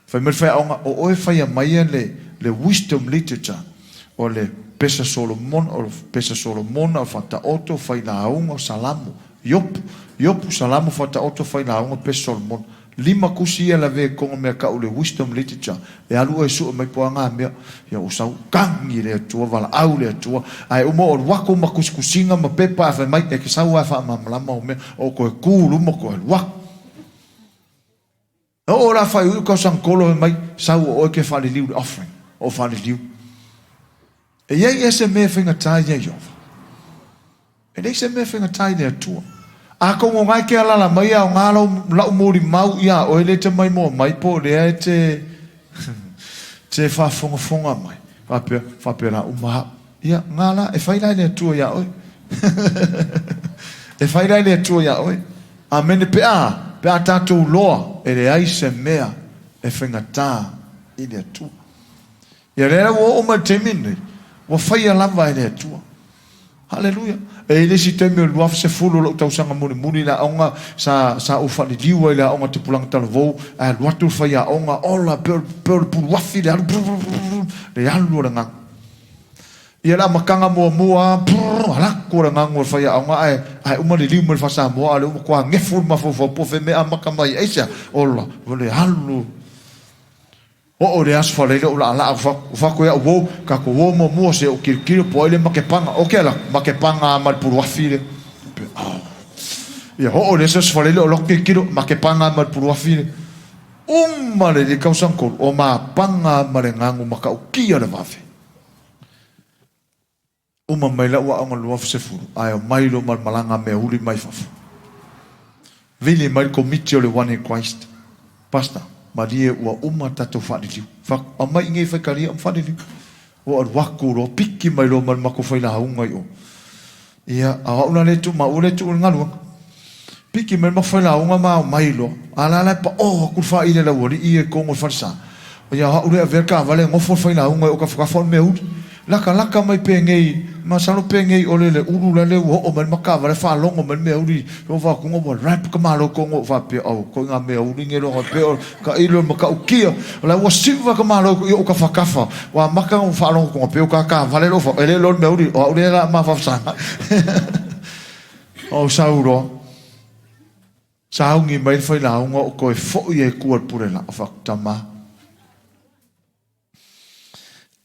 Fai mai le faiaoga, o oe faia maia le, le wisdom literature o le Pesa Solomona, o le Pesa Solomona, o Faataoto, Failauga, o Salamo, Iopu, Iopu, Salamo, Faataoto, Failauga, Pesa Solomona. Lima tusi ia lavea i totonu o mea tau le wisdom literature. E alu oe e sue mai po o a ngā mea. Ia ua sau kagi le Atua, valaau le Atua, ae uma o alu atu ma tusitusiga ma pepa ae fai mai, e te sau lava e faamalamalama au mea, o toe tu i luma toe alu atu. E oo la faaiuiu tausaga tolu fai mai, sau o oe e te faaliliu i le offering, o faaliliu. E i ai ea se mea e faigata ia Ieova? E leai se mea e faigata i le Atua. Atonu o na e te alala mai a o na lau, lau molimau ia oe lea e te maimoa mai po o lea e te, te faafogafoga mai. Faapea, faapea la uma au. Ia, na la, e fai la e le Atua ia oe. E fai la e le Atua ia oe. Amene pe a, pe a tatou loa, e leai se mea e faigata i le Atua. Ia lea la ua oo mai le taimi lenei, ua faia lava e le Atua. Haleluia! E i le isi taimi o le 2010 o lou tausaga mulimuli i le aoga, sa, sa ou faaliliu ai i le aoga Tupulaga Talavou, ae alu atu le faiaoga, ola, pei o, pei o le puluafi le alu, brrr, le alu o le gagu. Ia le amataga muamua, brrr, alu atu le gagu o le faiaoga, ae, ae uma liliu mai le faa-Samoa, a o lea ua matua gefu le mafaufau po o fea mea e amata mai ai, aisea? Ola, le alu. Oo i le aso faleile o laalaa o fatu ia uou, tatou o muamua se o tilotilo po o ai le makepaga. Ok ala, makepaga ma le puluafi le. Ia oo i le aso faleile o lotu tilotilo, makepaga ma le puluafi le. Uma le le tausaga tolu, o mapaga ma le gagu matautia le vave. Uma mai lau aoga 2010, ae omai loa ma le malaga mea uli mai fafo. Vili mai le komiti o le One in Christ. Pastor, malie ua uma tatou faaliliu. Fak, aumai i nei faitalia ma faaliliu. Ua alu atu loa, piki mai loa ma le matou failauga i o. Ia, a o au la lea e tuu maua lea e tuu i le galuega. Piki mai le matou failauga ma aumai loa. A la la e paoa atu le faaili a le aualii ia i totonu o le falesa. Ia o au lea e avea le taavale e nofo le failauga i ou tafatafa o le mea uli. Latalata mai penei, masalo penei ole le ulu la lea ua oo mai le mataavale faalogo mai le mea uli o vakuga ua rap ka malo tonu ou faapea au koi nga mea uli nei loa pei o tailo le matautia o la ua siva ka malo i ou tafatafa ua amata ona faalogo tonu pei o ka taavale lou fa e le iloa le mea uli o au lea la mafafasaga ou sau loa sauni mai le failauga o toe foi ai tua le pule laa faaku tama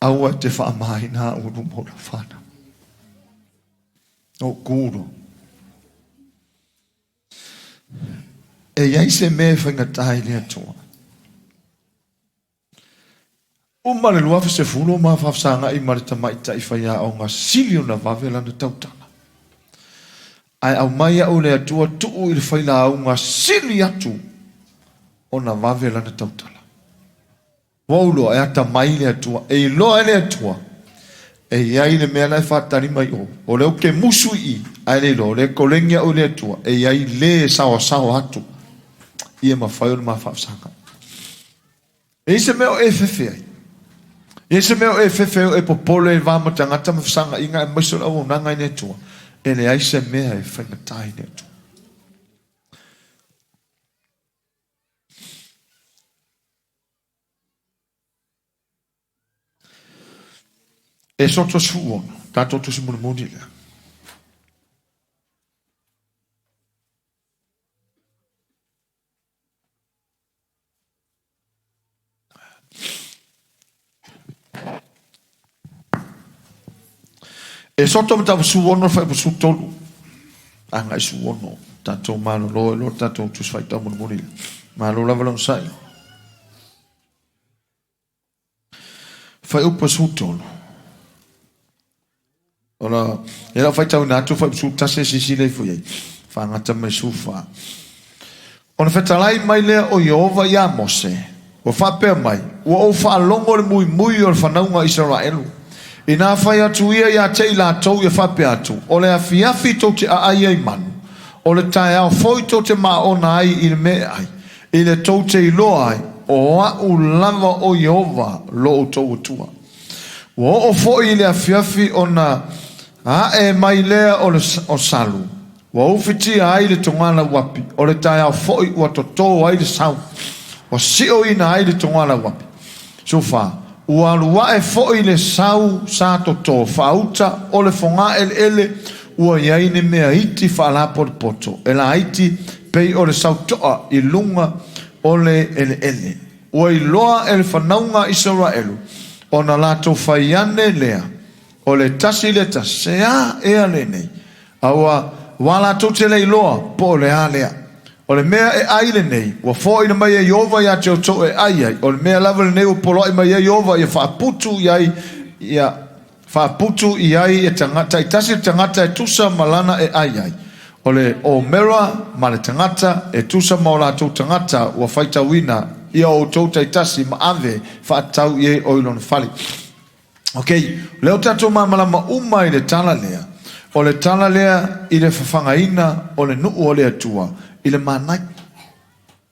Aua e te faamaina au i luma o lau whanau. O kuro. E iai se mea e faigata i le Atua. Uma le 2010 o mafaafesagai ma le tamaitai faiaoga sili ona vave lana tautala. Ae aumai au e le Atua tuu i le failauga sili atu ona vave lana tautala. Ua ou iloa, e atamai le Atua, e iloa e le Atua, e i ai le mea la e faatali mai o. O lea ou te musu i i, ae le iloa, o lea e koleni au e le Atua, e i ai le e saoasaoa atu, ia mafai ona ma faafesagai. E i ai se mea o e fefe ai? E i ai se mea o e fefe ai o e popole i le va ma tagata ma fesagaiga aemaise o le auaunaga i le Atua? E leai se mea e faigata i le Atua. E soto 16, tatou tusi mulimuli lea. E soto ma tau 16 whai 13. Agai 16. Tatou malolo e loa tatou tusi faitau mulimuli. Malo lava le onosai. Fuaiupu 13. Ona, e lau faitauina atu fuaiupu 11 e silasila ifo i ai. Faagata mai 14. Ona fetalai mai lea o Ieova iā Mose, ua faapea mai, Ua ou faalogo i le muimui o le fanauga a Isaraelu, inā fai atu ia ia te i latou ia faapea atu, O le afiafi tou te aai ai manu, o le taeao foi tou te maona ai i le mea e ai, i le tou te iloa ai, o a'u lava o Ieova lo outou Atua. Ua oo foi i le afiafi ona A'e mai lea o le o Salu, ua ufitia ai le togalauapi, o le taeao foi ua totō ai le sau, ua si'oina ai le togalauapi. Sufa, Ua alu a'e foi le sau sa totō faauta o le fogaeleele, ua i ai ni mea iti faalapotopoto e laiti pei o le sauto'a i luga o le eleele. Ua iloa e le fanauga a Isaraelu ona latou fai ane lea, O le tasi le tasi, se a ea lenei? A ua wā latou te le iloa po o le a lea. O le mea e ʻai lenei, ua fōʻina mai e Iova iā te outou e ʻai ai, o le mea lava lenei ua poloaʻi mai ai Iova ia faaputu i ai, ia faaputu i ai e tagata, taitasi le tagata e tusa ma lana e ʻai ai. O le omera ma le tagata e tusa ma o latou tagata ua faitauina ia outou taitasi ma ave faatatau i ai o i lona fale. Ok, lea ua tatou malamalama uma i le tala lea. O le tala lea i le fafagaina o le nuu o le Atua i le manai.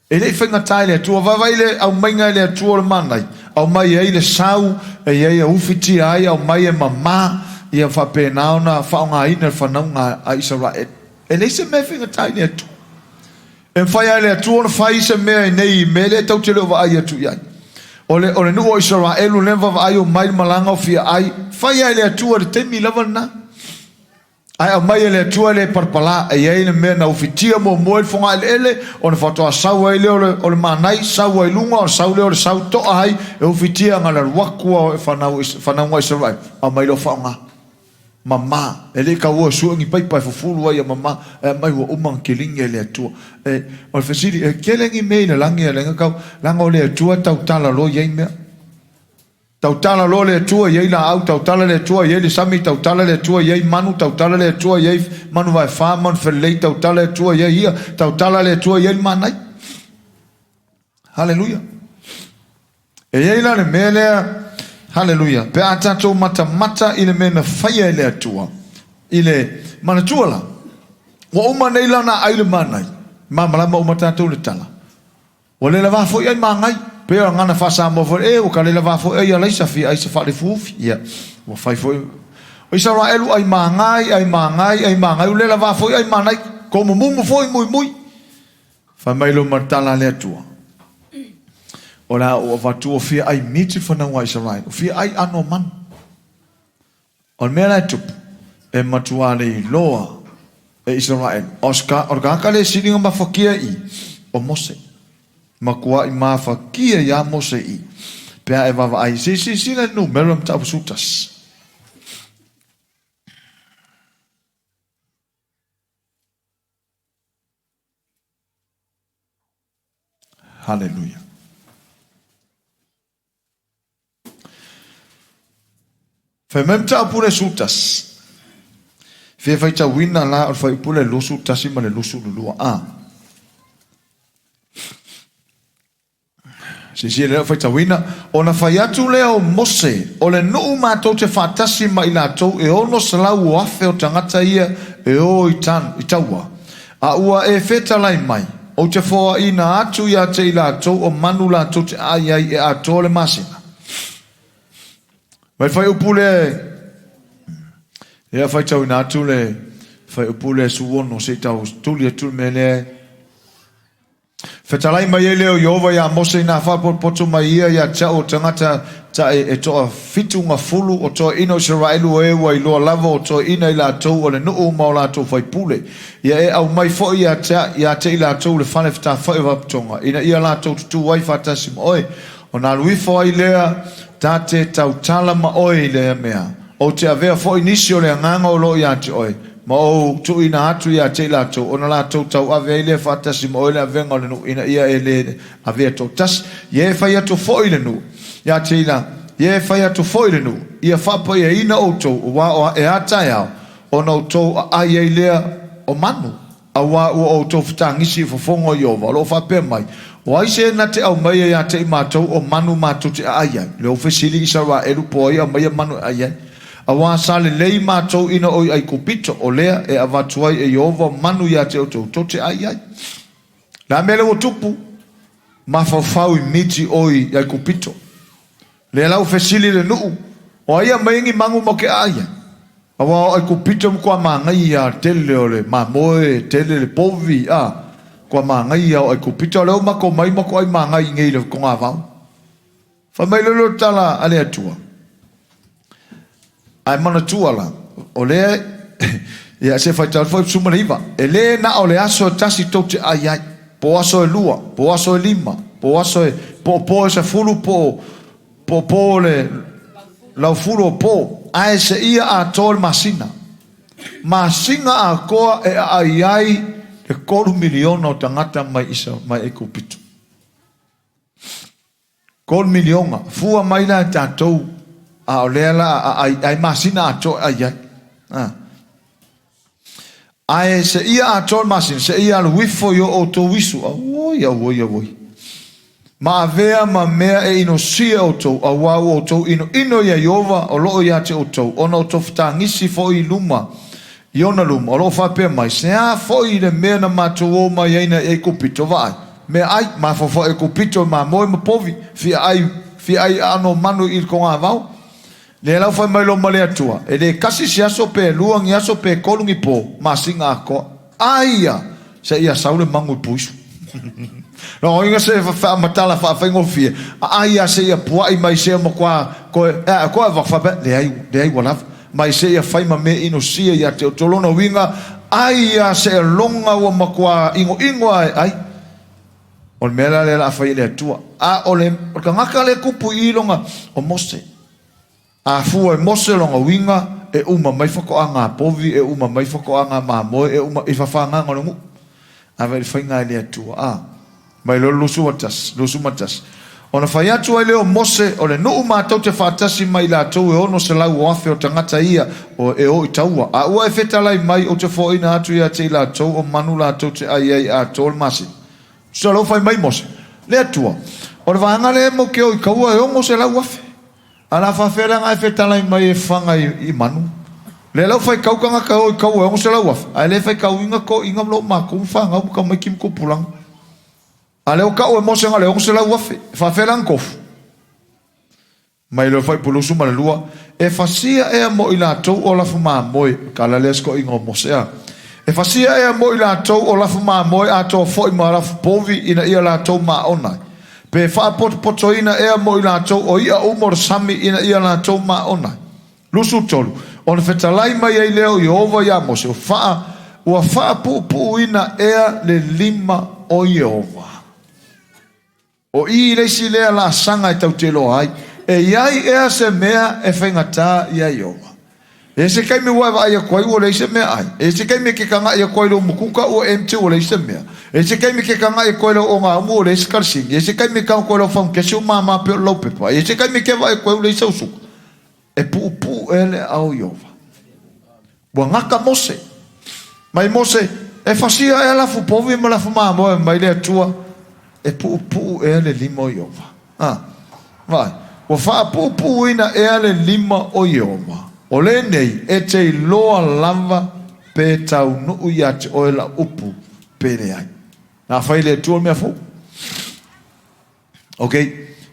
E le i faigata i le Atua, vaavaai le aumaiga e le Atua o le manai, aumai ai le sau, e i ai e ufitia ai, aumai e mamā, ia faapena ona faaaogaina le fanauga a Isaraelu. E leai se mea e faigata i le Atua. E mafai lava e le Atua ona fai se mea i nei mea lea tatou te le o vaai atu i ai. O le, o le nuu o Isaraelu lea na vaavaai o mai le malaga o fia ai, fai lava e le Atua i le taimi lava lena. Ae aumai e le Atua le palapala, e i ai le mea na ufitia muamua ai le fogaeleele, ona faatoa sau ai lea o le, o le manai, sau ai luga, ona sau lea o le sau toa ai, e ufitia na le alu atu a fanau, fanauga Isaraelu, aumai loa faaaoga. Mama, e le i taua e sue ni paipa e fufulu ai ia mama, ae aumai ua uma ona kiligi e le Atua. E, o le fesili, e tele ni mea i le lagi e ala ai ona tau, leaga o le Atua e tautala loa i ai mea. Tautala loa le Atua i ai laau, tautala le Atua i ai le sami, tautala le Atua i ai manu, tautala le Atua i ai manu vaefa, manu felelei, tautala le Atua i ai ia, tautala le Atua i ai le manai. Haleluia. E i ai la le mea lea, haleluia, pe a tatou matamata i le mea na faia e le Atua, i le manatua la, ua uma nei la ona aai le manai, malamalama uma tatou i le tala. Ua le lavā foi ai magai, pei o le gagana faa-Samoa foi, e ua ka le lavā foi ai alaisa fia ai se faalefuufi. Ia, ua fai foi. O Isaraelu ai magai, ai magai, ai magai, ua le lavā foi ai manai, komumumu foi muimui. Fai mai lo ma le tala a le Atua, O le a ou avatu o fia ai miti le fanauga a Isaraelu, o fia ai ano o manu. O le mea la e tupu, e matua le iloa e Isaraelu, o le tagata le sili ona mafatia i i, o Mose. Matuai mafatia iā Mose i i, pe a e vaavaai, se i silasila i le numera mataupu 11. Haleluia. Fai mai mataupu le 11. Fia faitauina la o le fuaiupu le 21 ma le 22 a. Silasila lea o faitauina, ona fai atu lea o Mose, o le nuu matou te faatasi ma i latou e 600 o afe o tagata ia e o i, tan, i taua. A ua e fetalai mai, ou te foaina atu ia te i latou o manu latou te aai ai e atoa le masina. Mai fuaiupu le lea faitauina atu le fuaiupu le 16 se i tau tuli atu le mea lea. Fetalai mai ai lea o Ieova iā Mose inā faapotopoto mai ia iā te a'u o tagata taʻi e toa fitu gafulu o toeaina o Isaraelu o e ua iloa lava o toeaina i latou o le nuʻu ma o latou faipule. Ia e aumai foi ia te iā te i latou le fale fetafaʻi o Faapitoga, ina ia latou tutū ai faatasi ma oe. Ona alu ifo ai lea ta te tautala ma oe i lea mea. Ou te avea foi nisi o le agaga o lo o iā te oe, ma ou tuuina atu iā te i latou, ona latou tauave ai lea faatasi ma oe le avega o le nuu, ina ia e le avea toatasi. Ia e fai atu foi le nuu iā te i la, ia e fai atu foi le nuu, ia faapaiaina outou, aua o e a taeao, ona outou aai ai lea o manu. Auā ua outou fetagisi i fofoga o Ieova, o lo o faapea mai, O ai se na te aumaia iā te i matou o manu matou te aai ai? Le ou fesili Isaraelu po ai aumaia manu e ai ai. Auā sa lelei matou ina o i Aikupito, o lea e avatu ai e Ieova manu iā te outou tou te aai ai. Le a mea lea ua tupu? Mafaufau i miti o i Aikupito. Lea la ua fesili le nuu, O ai aumaia ni manu mo te aai ai? Aua o Aikupito matua manaia tele o le mamoe, tele le povi, a, matua manaia o Aikupito, a o lea ua matou omai matou ai magai i inei i le togavao. Fai mai loa lea o le tala a le Atua, Ae manatua la, o lea, ia se faitau foi 19, e le na o le aso e tasi tou te ai ai, po o aso e lua, po o aso e lima, po o aso e, po o po e 10, po o po o le laufulu o po, ae seia atoa le masina. Masina atoa e aai ai le 3 miliona o tagata mai Isa, mai Aikupito. 3 miliona. Fua mai la e tatou, a o lea la aai ai masina atoa e ai ai. A. Ae seia atoa le masina, seia alu ifo i o outou isu. Auoi, auoi, auoi. Ma avea ma mea e inosia e outou, auā ua outou inoino iā Ieova o loo ia te outou, ona outou fetagisi foi i luma, i ona luma, o loo faapea mai, Se a foi le mea na matou o mai ai mai Aikupito, vaai, meaai, mafaufau Aikupito e mamoe ma povi, fia ai, fia ai aano o manu i le togavao. Lea la ua fai mai loa ma le Atua, e le kasi se aso pe lua ni aso pe tolu ni po, masina atoa. Aia! Seia sau le magu i puisu. Lona uiga se faamatala faafaigofie, aia seia puai mai seia matua koe, ea, koe avatu faapea, leai, leai ua lava. Mai seia fai ma mea inosia ia te outou. Lona uiga, aia seiloga ua matua inoino ae ai. O le mea la lea o le a fai e le Atua. A o le tagata lea e tupu i i lona, o Mose. A fua e Mose lona uiga, e uma mai faatoaga povi, e uma mai faatoaga mamoe, e uma i fafagaga o le nuu. A vaai i le faiga e le Atua, a. Mai loa le 21, 21. Ona fai atu ai lea o Mose, o le nuu matou te faatasi ma i latou e 600,000 o tagata ia o e o i taua. A ua e fetalai mai, ou te foaiina atu ia te i latou o manu latou te ai ai atoa le masina. Tusa la ua fai mai Mose, le Atua, o le vaega lea e matou te o i taua e 600,000. A o le a faafefea la ona e fetalai mai e faga i manu? Lea la ua faitau tagata e o i taua e 600,000, ae le faitauina toeaiina ma lo matou ma fanau ma tamaiti ma tupulaga. A o lea ua tau e Mose na o le 600,000, e faafefea la ona tofu? Mai loa fuaiupu 22, E fasia ea mo i latou o lafu mamoe, o le tala lea a si toeaina o Mose a. E fasia ea mo i latou o lafu mamoe atoa foi ma lafu povi ina ia latou maona ai? Pe faapotopotoina ea mo i latou o i'a uma o le sami ina ia latou maona ai? 23, Ona fetalai mai ai lea o Ieova iā Mose, Ua faapuupuuina ea le lima o Ieova? O i le isi lea laasaga e tatou te iloa ai, e i ai ea se mea e faigata iā Ieova? E i ai se taimi ua e vaai atu ai ua leai se meaai. E i ai se taimi e te tagai atu ai i lou mukuka ua empty ua leai se mea. E i ai se taimi e te tagai atu ai i lau ogaumu ua leai se kalasini. E i ai se taimi e tago atu ai i lau faugekesi ua māmā pei o le laupepa. E i ai se taimi e te vaai atu ai ua leai sau suka. E puupuu ea le aao o Ieova? Ua gata Mose. Mai Mose, E fasia ea lafu povi ma lafu mamoe mai le Atua? E puupuu ea le lima o Ieova? A, vaai, ua faapuupuuina ea le lima o Ieova? O lenei e te iloa lava pe taunuu ia te oe lau upu pe leai. Na fai e le Atua le mea fou. Ok,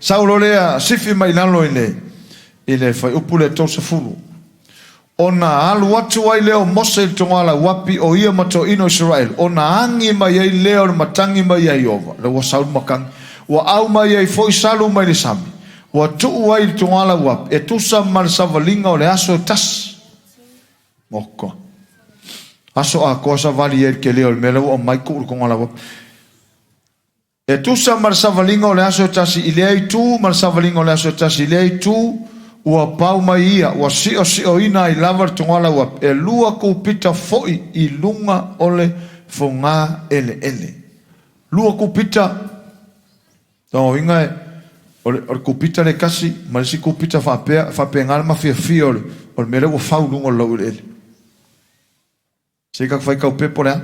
sau loa lea sifi mai lalo i le i le fuaiupu lea 30. Ona alu atu ai lea o Mose i le togala-uapi, o ia ma toeaiina o Isaraelu, ona agi mai ai lea o le matagi mai iā Ieova, lea ua sau le matagi, ua au mai ai foi salu mai le sami, ua tuu ai i le togala-uapi, e tusa ma le savaliga o le aso e tasi. Oka. Aso atoa savali ai i le tele o le mea lea ua aumai tuu i le togala-uapi. E tusa ma le savaliga o le aso e tasi i lea itu ma le savaliga o le aso e tasi i lea itu, ua pau mai ia, ua siosioina ai lava le togala-uapi, e lua kupita foi i luga o le fogā eleele. Lua kupita, lona uiga e, o le, o le kupita lea e tasi ma le isi kupita faapea, e faapena le mafiafia o le, o le mea lea ua fau i luga o le laueleele. Se i tatou faitau pea po o le a.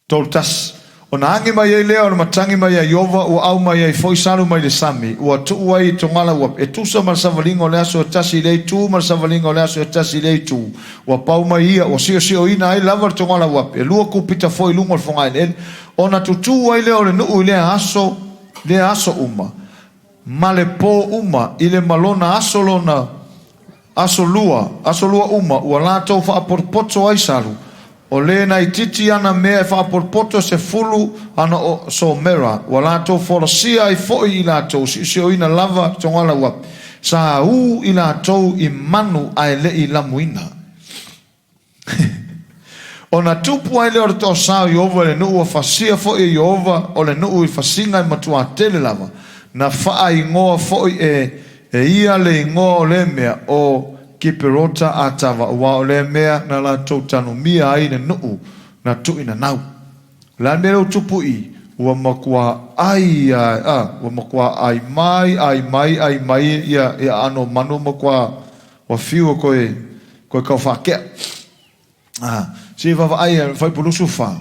31. Ona agi mai ai lea o le matagi mai iā Ieova, ua au mai ai foi salu mai le sami, ua tuu ai i togala-uapi, e tusa ma le savaliga o le aso e tasi i lea itu ma le savaliga o le aso e tasi i lea itu. Ua pau mai ia, ua siosioina ai lava le togala-uapi, e lua kupita foi i luga o le fogaeleele. Ona tutū ai lea o le nuu i lea aso, lea aso uma, ma le pō uma, i le ma lona aso lona. Aso lua, aso lua uma, ua latou faapotopoto ai salu, o le na itiiti ana mea e faapotopoto e sefulu ana o somera, ua latou folasia ai foi i latou siosioina lava togalauapi, sa ū i latou i manu ae le i lamuina. Ona tupu ai lea o le toasā o Ieova i le nuu, ua fasia foi e Ieova o le nuu i fasiga e matuā tele lava. Na faaigoa foi e e ia le igoa o lea mea, o Kiperota Atava, aua o lea mea na latou tanumia ai le nuu na tuuinanau. O le a le mea lea ua tupu i i? Ua matuā ai a, ua matuā ai mai, ai mai, ai mai ia ia aano o manu matuā ua fiu e toe toe tau faatea. A, se i vaavaai e Fuaiupu 24.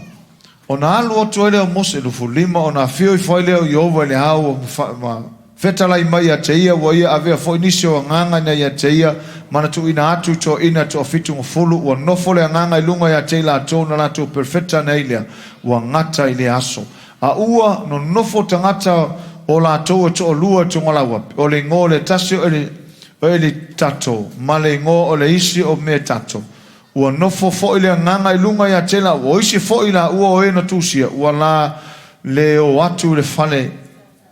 Ona alu atu ai lea o Mose, 25 ona afio ifo ai lea o Ieova i le ao ma fetalai mai ia te ia, ua ia avea foi nisi o agaga ina ia te ia, ma na tuuina atu i toeaiina toafitugafulu, ua nofo le agaga i luga ia te i latou na latou perofeta ane ai lea, ua gata i lea aso. A ua nonofo tagata o latou e toalua i Togalauapi, o le igoa o le tasi o Elitato ma le igoa o le isi o Metato. Ua nofo foi le agaga i luga ia te laua, o isi foi laua o e na tusia, ua la le o atu i le fale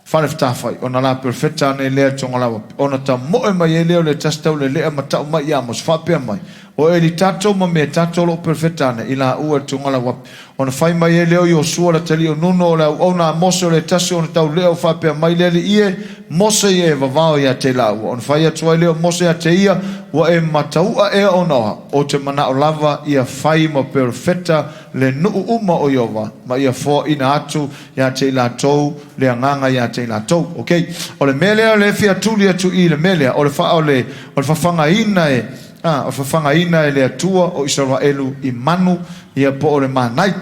fale fetafai, ona la perofeta ane lea i Togalauapi, ona tamoe mai ai lea o le tasi taulelea ma tau mai ia Mose, faapea mai, O Elitato ma Metato o lo o perofeta ane i laua i le Togalauapi. Ona fai mai ai lea o Iosua le atalii o Nuno o le auauna a Mose o le tasi ona taulelea ua faapea mai le Alii e, Mose ia e vavao ia te laua. Ona fai atu ai lea o Mose ia te ia, Ua e matauʻa ea ona oha, ou te manaʻo lava ia fai ma perofeta le nuu uma o Ieova, ma ia foaina atu ia te i latou le agaga ia te i latou. Ok. O le mea lea o lea e fia tuli atu i i le mea lea, o le fa, o le, o le fafagaina e, a, o le fafagaina e le Atua o Isaraelu i manu, ia po o le manai.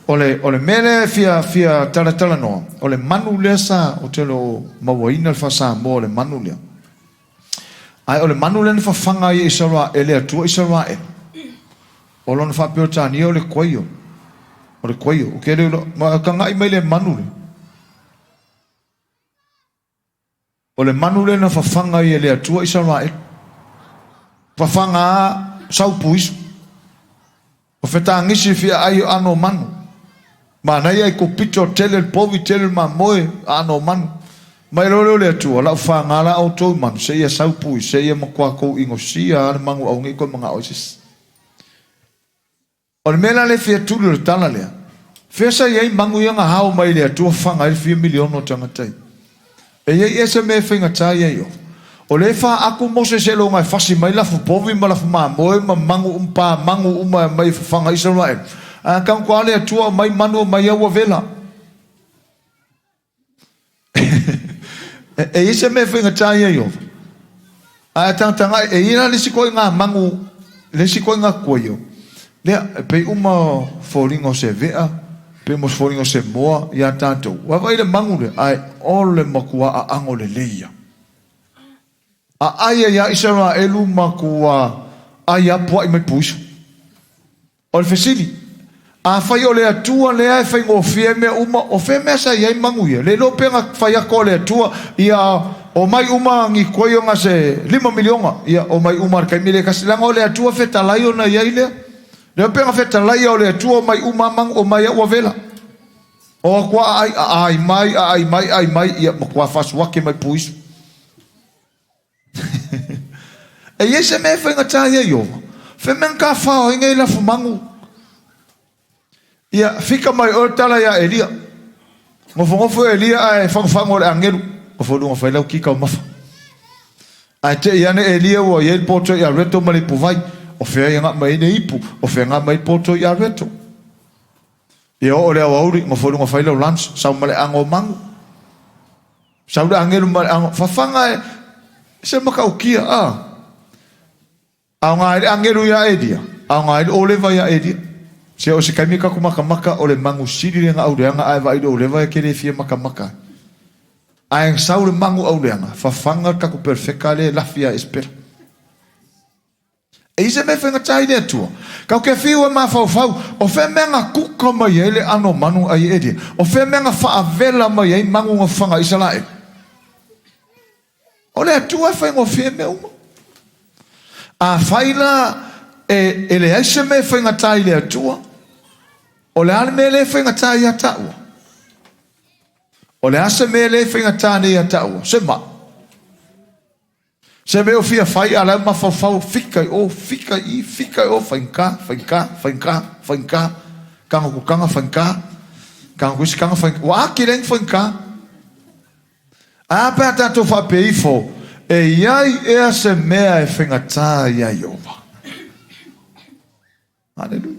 O le, o le mea lea e fia, fia talatalanoa, o le manu lea sa, ou te le o mauaina le faa-Samoa o le manu lea. Ae o le manu lea na fafaga ai e Isaraelu, le Atua Isaraelu, o lona faa-Peretania o le quail, o le quail. Ok, le, ma taga'i mai le manu lea. O le manu lea na fafaga ai e le Atua Isaraelu. Fafaga a sau puisu. O fetagisi fia ai o ano manu. Manaia i kopito tele le povi tele le mamoe ano manu. Mai loa lea o le Atua, lau faga la outou i manu, seia sau pui, seia matua kou igosia a le magu aua nei toe manao ai se isi. O le mea la lea e fia tuli o le tala lea, fea sa i ai magu ia na hao mai i le Atua faga ai le fia miliona o tagata ia? E i ai ea se mea e faigata ia i o? O lea e faaatu Mose seiloga e fasi mai lafu povi ma lafu mamoe ma magu uma pa magu uma e aumai e fafaga Isaraelu. Ae tautua lava le Atua aumai manu aumai au ua vela. E i ai se mea e faigata ia i o? Ae tagatagai, e i ai la le isi koiga magu, le isi koiga kuaio, lea, e pei uma foliga o se vea, pei uma foliga o se moa ia tatou. Ua vaai le magu lea, ae o le matua aago lelei ia. Aai ai ia Isaraelu matua ai apuai mai puisu. O le fesili, Afai o le Atua lea e faigofie ai mea uma, o fea mea sa i ai manuia? Le iloa pe na fai atu a le Atua, ia omai uma ni koioga se $5 miliona, ia omai uma i le taimi lea e tasi, leaga o le Atua fetalai ona i ai lea. Le iloa pe na fetalai o le Atua omai uma a manu, omai a ua vela. O atu a aai, aai mai, aai mai, aai mai, ia matua faasuake mai puisu. E i ai se mea e faigata ia Ieova? Fea mea na tafao ai nei lafumanu? Ia, fika mai oe le tala iā Elia. Nofonofo Elia ae fagofago le agelu. Nofo i luga fai lau ki taumafa. Ae te i ane Elia ua i ai le poto i areto ma le ipuvai. O fea ia nga mai ai le ipu? O fea nga mai poto i areto? Ia oo le aoauli, nofo i luga fai lau lunch, sau ma le ago o magu. Sau le agelu ma le ago, fafaga e se matautia, a. Aoga ai le agelu iā Elia, aoga ai le ʻōlewa iā Elia. Se o se taimi tatou makamaka o le magu sili le gaʻauleaga ae vaai i le ʻōlewa e te le fia makamaka ai. Ae sau le magu ʻauleaga, fafaga le tatou perfeka lea e lafi ia Esepela. E i se mea e faigata ai le Atua? Kau ke fiu e mafaufau, o fea mea na kuka mai ai le ʻano manu ʻai Elia? O fea mea na faavela mai ai manu na faga Isaraelu? O le Atua e faigofie mea uma. Afai la e e leai se mea e faigata i le Atua, o le a le mea lea e faigata ia taua? O le a se mea lea e faigata nei ia taua? Se mai. Se mea o fia fai a la e mafaufau fika i o, fika i i, fika i o, faigata, faigata, faigata, faigata, taga ku taga faigata, taga ku isi taga faigata. Ua atili ai ona faigata. Ae a pe a tatou faapea ifo, e i ai ea se mea e faigata iā Ieova? Haleluia.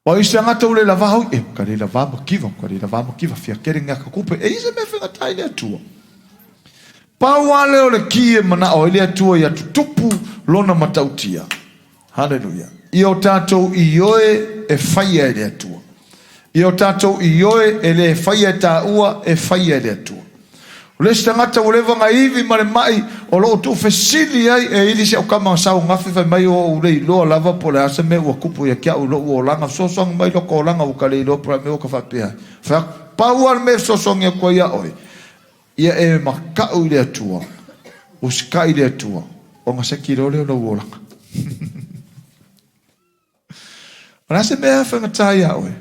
Ua isi tagata ua le lavā oi, e ka le lavā makiva, ka le lavā makiva, fia kele ngā ka kupe. E i se mea faigata i le Atua. Pau lava lea o le ki e manao ai le Atua ia tutupu lona matautia. Haleluia. Ia o tatou ioe e faia e le Atua. Ia o tatou ioe e le faia e taua, e faia e le Atua. O le isi tagata ua leva ona ivi ma le mai o lo o tuufesili ai e ili si au tama na sau gafe fai mai o ou le iloa lava po o le a se mea ua tupu ia te au i lou olaga fesoasoani mai lota olaga ua ta le iloa po o le a mea ua ta faapea ai. Fai atu, pau lava le mea e fesoasoani atu ai ia oe, ia e mata'u i le Atua, usitai i le Atua ona seki loa lea o lou olaga. O le a se mea e faigata ia oe?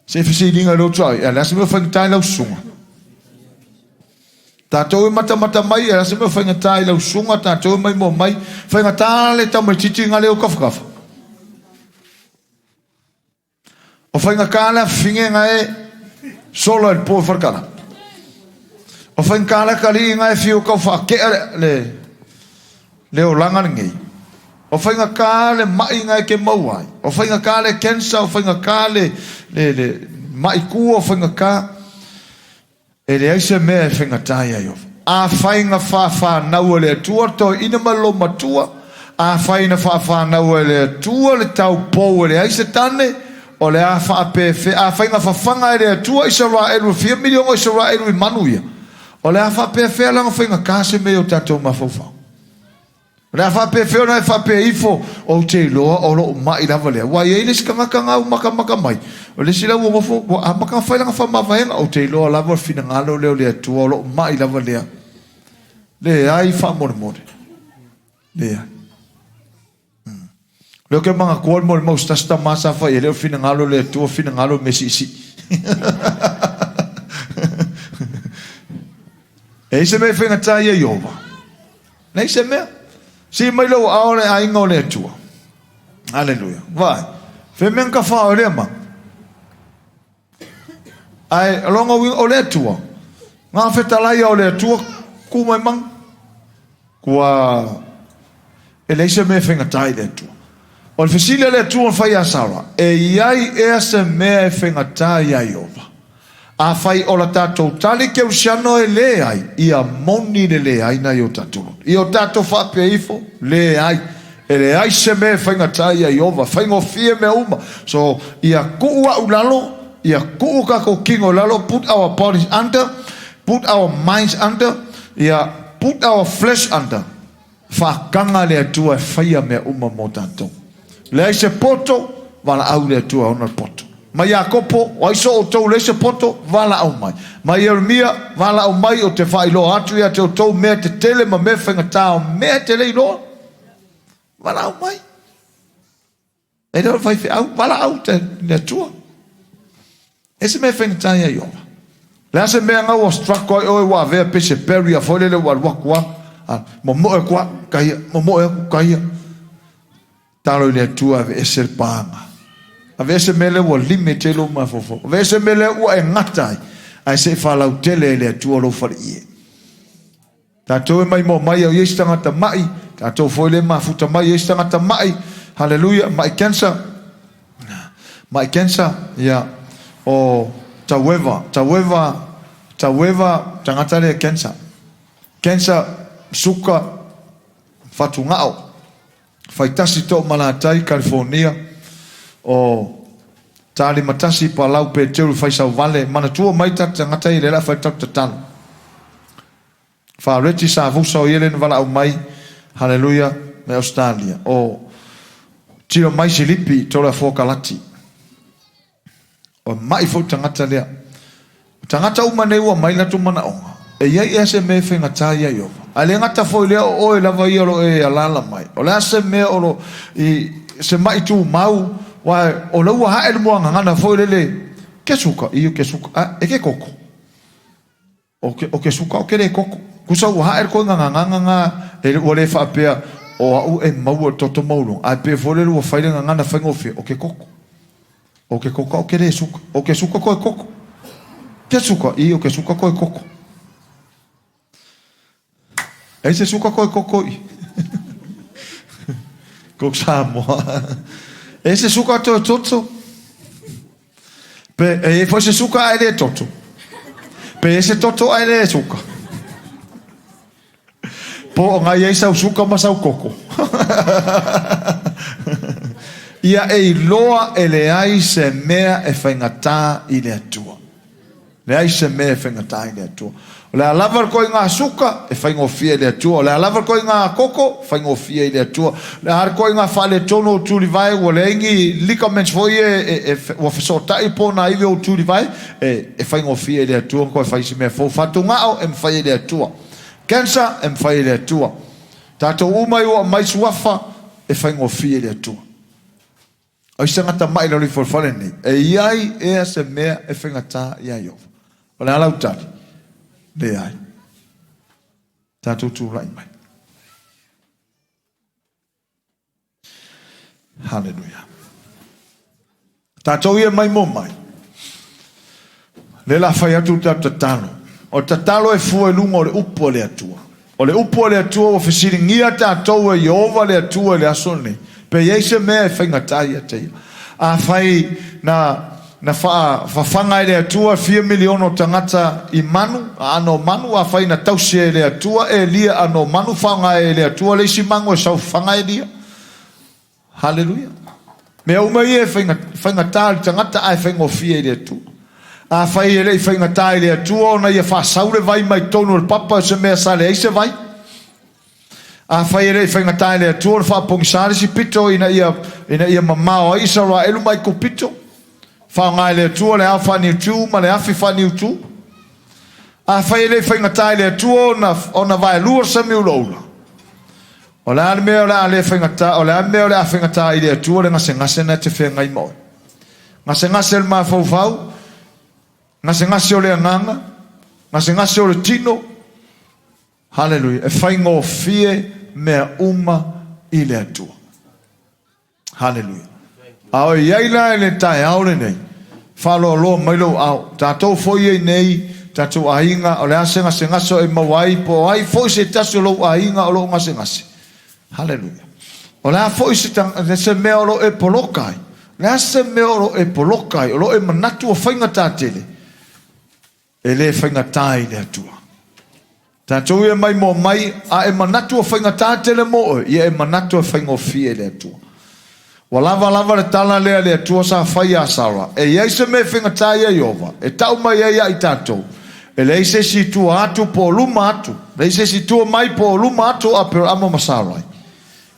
Se fesiliga i lou tuaoi, o le a se mea e faigata i lau susuga? Tatou e matamata mai, o le a se mea e faigata i lau susuga, tatou e maimoa mai, faigata le tamaitiiti nga leo kafakafa. O faigata le afifine nga e sola i le po i Falekala. O faigata le atalii nga e fiu tau faakea le, le, le olaga lenei. O faigata le mai nga e ke maua ai. O faigata le cancer, o faigata le, le, le mai kua, o faigata. E leai se mea e faigata iā Ieova. Afai na faafanau e le Atua le toeaina ma le loomatua, afai na faafanau e le Atua le taupou e leai se tane, o le a faapefea, afai na fafaga e le Atua Isaraelu e fia miliona o Isaraelu i manu ia, o le a faapefea la ona faigata se mea i o tatou mafaufau? O le a faapefea ona e faapea ifo, Ou te iloa o lou maʻi lava lea. Ua i ai le isi tagata na makamaka mai, o le isi la ua nofo, ua amata ona fai lana faamavaega, Ou te iloa lava o le finagalo lea o le Atua, o lou maʻi lava lea. Leai faamolemole. Leai. Hmm. Lea ou te manatua le molimau se tasi tama sa fai e le o le finagalo o le Atua, finagalo o le mea siisii. E i se mea e faigata ia Ieova. Leai se mea. Sii mai lou aao le aiga o le Atua. Aleluia. Vaai. Fe mea ka whao lea ma. Ai, longa uiga o le Atua. Ngā whetalaia o le Atua, ku mai mang. Kua e leai se mea e faigata i le Atua. O le fesili a le Atua na fai ia Sara, e i ai ea se mea e faigata iā Ieova? Afai o la tatou tali kerisiano e leai, ia moni le leai na i o tatou loto. I o tatou faapea ifo, leai. E leai se mea e faigata iā Ieova, faigofie mea uma. So, ia tuu au i lalo, ia tuu tatou kino i lalo, put our bodies under, put our minds under, ia put our flesh under. Faataga le Atua e faia mea uma mo tatou. Leai se poto, valaau le Atua e ona le poto. Mai Iakopo, o ai so outou leai se poto, valaau mai. Mai Ieremia, valaau mai, ou te faailoa atu ia te outou mea tetele ma mea faigata o mea e te le iloa. Valaau mai. E le o le faifeau, valaau te le Atua. E se mea faigata ia Ieova. Le a se mea nga ua struggle ai oe ua avea pei se barrier foi lele ua alu atu a, momoe atu a, kai ia, momoe atu, kai ia. Talo i le Atua aveese le paga. Aveese mea lea ua limit ai lou mafaufau. Aveese mea lea ua e gata ai, ae se i faalautele e le Atua lou faleie. Tatou e maimoa mai au i isi tagata maʻi, tatou foi lea e mafuta mai i isi tagata maʻi, haleluia, maʻi cancer, maʻi cancer, ia, o Taueva, Taueva, Taueva, tagata lea cancer, cancer, suka, fatugao, faitasi Toomalatai, California, o Talimatasi, Palau, Peteru, Faisauvale, manatua mai tatou tagata ia lea o le a fai le tatou tatalo. Fareti sa vusa o ia lea na valaau mai, haleluia, mai Ausetalia. O tino mai Silipi i Toleafoa Kalati. O mai foi tagata lea. O tagata uma nei ua mai latou manaoga, e i ai ea se mea e faigata ia Ieova? Ae le gata foi i lea o oe lava ia o lo o e alaala mai. O le a se mea o lo i se maʻi tumau, aua o lea ua ae le muagagana foi lele, ke suka, i ke suka, a, e ke koko. O ke, o ke suka o ke le koko. Tusa ua ae le koiga gagana na, e, ua le faapea, o au e maua i le toto maualuga, ae pei foi lele ua fai le gagana faigofie, o ke koko. O ke koko o ke le suka. O ke suka koe koko. Ke suka, i o ke suka koe koko. E se suka koe koko i. Kok Samoa. E se suka toe toto. Pe e foi se suka ae le toto. Pe e se toto ae le suka. Po o ngai ai sau suka ma sau koko. Ia e iloa e leai se mea e faigata i le Atua. Leai se mea e faigata i le Atua. O le a lava le koiga suka, e faigofie i le Atua. O le a lava le koiga koko, faigofie i le Atua. O le a le koiga faaletonu o tulivae, ua leai ni ligaments foi ia e, e, ua fesootai po o nā ivi o tulivae, e, e faigofie i le Atua ona toe fai se mea fou. Fatugao, e mafai e le Atua. Cancer, e mafai e le Atua. Tatou uma i ua aumai suafa, e faigofie i le Atua. O ai se tagata maʻi i lalo ifo o le fale lenei? E i ai ea se mea e faigata iā Ieova? O le a lau tali? Leai. Tatou tulai mai. Haleluia. Tatou ia mai mo mai. Lea la fai atu le tatou tatalo. O le tatalo e fua i luga o le upu a le Atua. O le upu a le Atua ua fesiligia tatou e Ieova le Atua i le aso lenei, pe i ai se mea e faigata ia te ia. Afai na na faafafaga e le Atua fia miliona o tagata i manu, aano o manu, afai na tausi e le Atua Elia aano o manu, faaaoga e le Atua le isi manu e saufafaga Elia. Haleluia. Mea uma ia e faigata i le tagata ae faigofie i le Atua. Afai e le i faigata i le Atua ona ia faasau le vai mai totonu o le papa o se mea sa leai se vai. Afai e le i faigata i le Atua ona faapogisa le isi pito ina ia, ina ia mamao ai Isaraelu mai Aikupito. Faaaoga e le Atua le ao faaniutiu ma le afi faaniutu. Afai e le i faigata i le Atua ona, ona vaelua le sami ulaula. O le a le mea o le a le faigata, o le a le mea o le a faigata ai i le Atua le gasegase na e te feagai ma oe? Gasegase o le mafaufau, gasegase o le agaga, gasegase o le tino. Haleluia. E faigofie mea uma i le Atua. Haleluia. A o i ai la i le taeao lenei, faaloaloa mai lou ao. Tatou foi ia nei, tatou aiga, o le a se gasegase o e maua ai, po o ai foi se tasi o lou aiga o lo o gasegase. Haleluia. O le a foi se, se mea o lo o e poloka ai. O le a se mea o lo o e poloka ai, o lo o e manatu ua faigata tele. E le faigata i le Atua. Tatou ia mai moa mai, a e manatu ua faigata tele mo oe, ia e manatu e faigofie i le Atua. Ua lava lava le tala lea a le Atua sa fai iā Sara, e i ai se mea e faigata iā Ieova, e tau mai ai ia i tatou, e leai se isi i tua atu po o luma atu, leai se isi i tua mai po o luma atu o Aperama ma Sarai.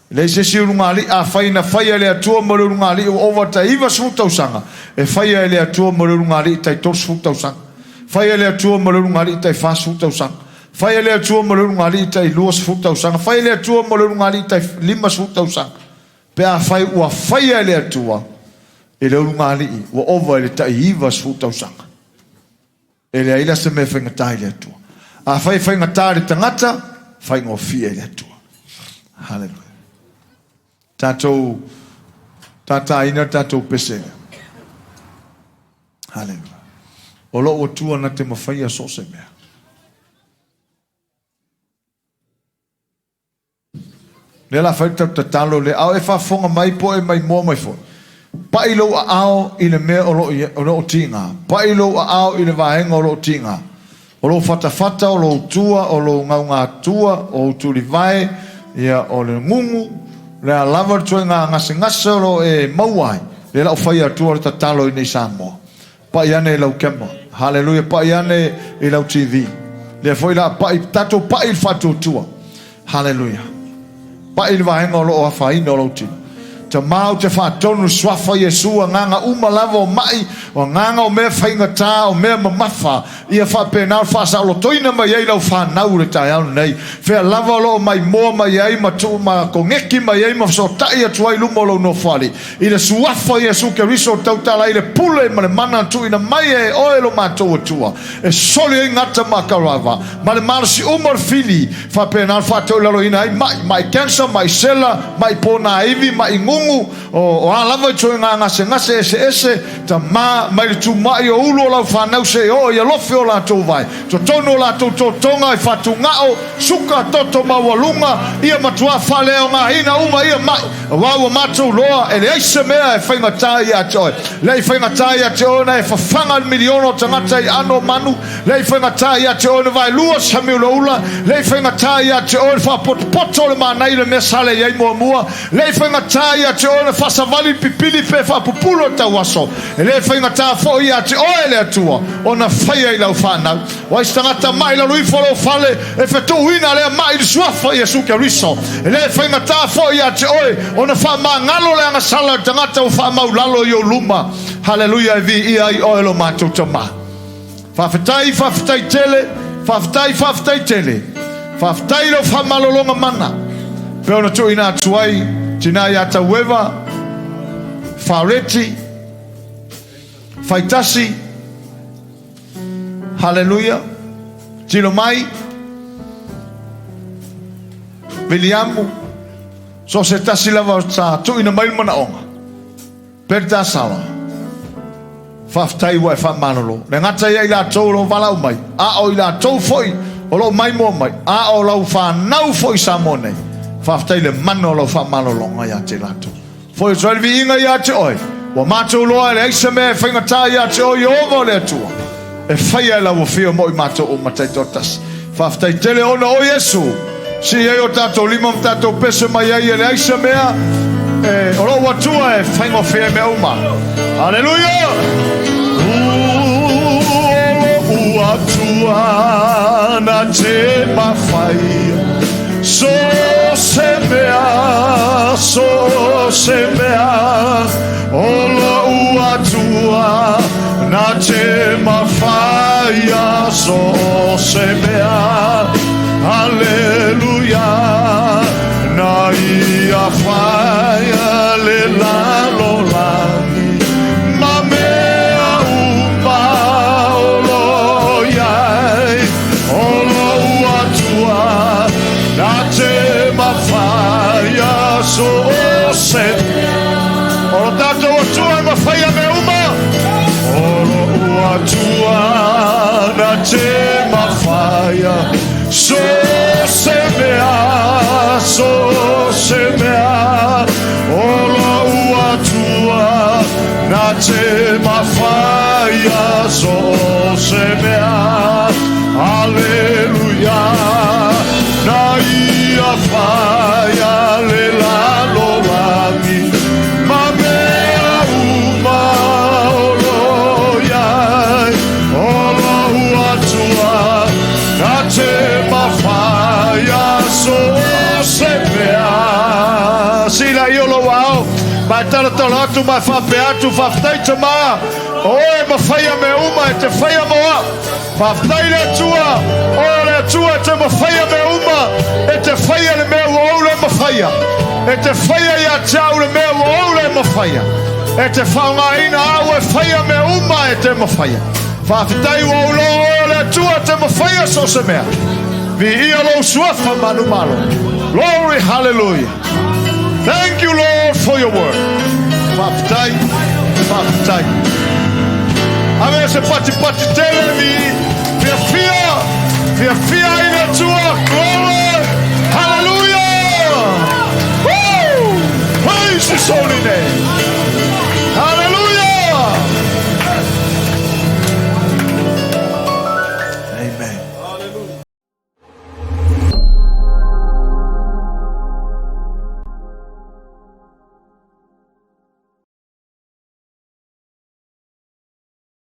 E leai se isi ulugalii, afai na faia e le Atua mo le ulugalii ua ova tai 90 tausaga, e faia e le Atua mo le ulugalii tai 30 tausaga. Faia e le Atua mo le ulugalii tai 40 tausaga. Faia e le Atua mo le ulugalii tai 20 tausaga. Faia e le Atua mo le ulugalii tai 50 tausaga. Pe afai ua faia e le Atua i le ulugalii ua ova i le tai 90 tausaga. E leai la se mea e faigata i le Atua. Afai e faigata i le tagata, faigofie i le Atua. Haleluia. Tatou tātāina le tatou pese lea. Haleluia. O lou Atua na te mafaia so o se mea. Lea la fai le tatou tatalo lea, a o e faafofoga mai po o e maimoa mai foi, pai lou aao i le mea o lo o lo o tiga, pai lou aao i le vaega o lo o tiga, o lou fatafata, o lou tua, o lou gaugatua, o ou tulivae, ia, o le gugu, le a lava le ituaiga gasegase o lo o e maua ai, lea la o fai atua le tatalo i nei Samoa. Pai ane i lau camera. Haleluia, pai ane i lau TV. Lea foi la pai, tatou pai i le faatuatua. Haleluia. Pai i le vaega o lo o afaina o lou tino. Tama ou te faatonu i le Suafa o Iesu, agaga uma lava o ma'i, o agaga o mea faigata, o mea mamafa, ia faapena ona faasaolotoina mai ai lau fanau i le taeao lenei. Fea lava o lo o maimoa mai ai ma tuu ma kogeki mai ai ma fesootai atu ai i luma o lou Nofoalii, i le Suafa o Iesu Keriso o tautala ai le pule ma le mana na tuuina mai e Oe lo matou Atua, e soli ai gata ma akarava, ma le malosi uma o le fili, faapena ona faatoilaloina ai ma'i, ma'i cancer, ma'i sela, ma'i ponaivi, ma'i gugu, o, o a lava ituaiga gasegase eseese, Tama, mai le tumai o ulu o lau fanau seia oo i alofi o latou vae, totonu o latou totoga i fatugao, suka, toto maualuga, ia matuā faaleaogaina uma ia ma'i, aua ua matou loa e leai se mea e faigata ia te oe. Leai faigata ia te oe ona e fafaga le miliona o tagata i aano o manu, Leai faigata ia te oe le vaelua sami ulaula, leai faigata ia te oe le faapotopoto o le manaia i le mea sa leai ai muamua, leai faigata ia te oe le faasavali pipili pe faapupula o le tauaso, e le faigata foi ia te oe le Atua ona faia i lau fanau. O ai se tagata ma'i i lalo ifo o lou fale, e fetuuina lea ma'i i le Suafa Iesu Keriso. E le faigata foi ia te oe ona faamagalo le agasala i le tagata ua faamaulalo i ou luma. Haleluia, e viia ai oe lo matou Tama. Faafetai, faafetai tele, faafetai, faafetai tele. Faafetai i lau faamalologa mana. Pei ona tuuina atu ai tina ia Taueva, Fareti, Faitasi, Haleluia, tilo mai, Viliamu, so o se tasi lava sa tuuina mai le manaoga. Beltasala, Faafetai ua e faamalolo. Le gata ia i latou o lo o valaau mai, a o i latou foi o lo o maimoa mai, a o lau fanau foi i Samoa nei. Faafetai i le mana o lau faamalologa ia te latou. Foi atu ai le viiga ia te oe. Ua matou iloa e leai se mea e faigata ia te oe Ieova o le Atua, e faia e lau afio mo i matou uma taitoatasi. Faafetai tele ona o Iesu, sii ai o tatou lima ma tatou pese mai ai e leai se mea e, o lou Atua e faigofie ai mea uma. Aleluia! O lou Atua na te mafaia so se mea, so se mea, o lou Atua na te mafaia so se mea. Aleluia, na ia faia le lalolagi ma mea uma o lo o i ai, o lou Atua na te mafaia so se O lo tatou Atua e mafaia mea uma. O lou Atua na te mafaia so se mea, so se mea. O lou Atua na te mafaia so se mea. Aleluia, na ia faia le lalolagi ma mea uma o lo o i ai, o lou Atua na te mafaia so se mea. Sila i o lou ao, ma e talatala atu ma e faapea atu, faafetai Tama, o oe e mafaia mea uma e te faia mo au. Faafetai i le Atua, o le Atua e te mafaia mea uma, e te faia le mea ua ou le mafaia. E te faia ia te au le mea ua ou le mafaia. E te faaaogaina au e faia mea uma e te mafaia. Faafetai ua ou iloa oe o le Atua e te mafaia so o se mea. Viia lou suafa manumalo. Glory, hallelujah. Thank you, Lord, for your word. Faafetai, faafetai. Ave se patipati tele mi fiafia, fiafia ai le Atua. Glory.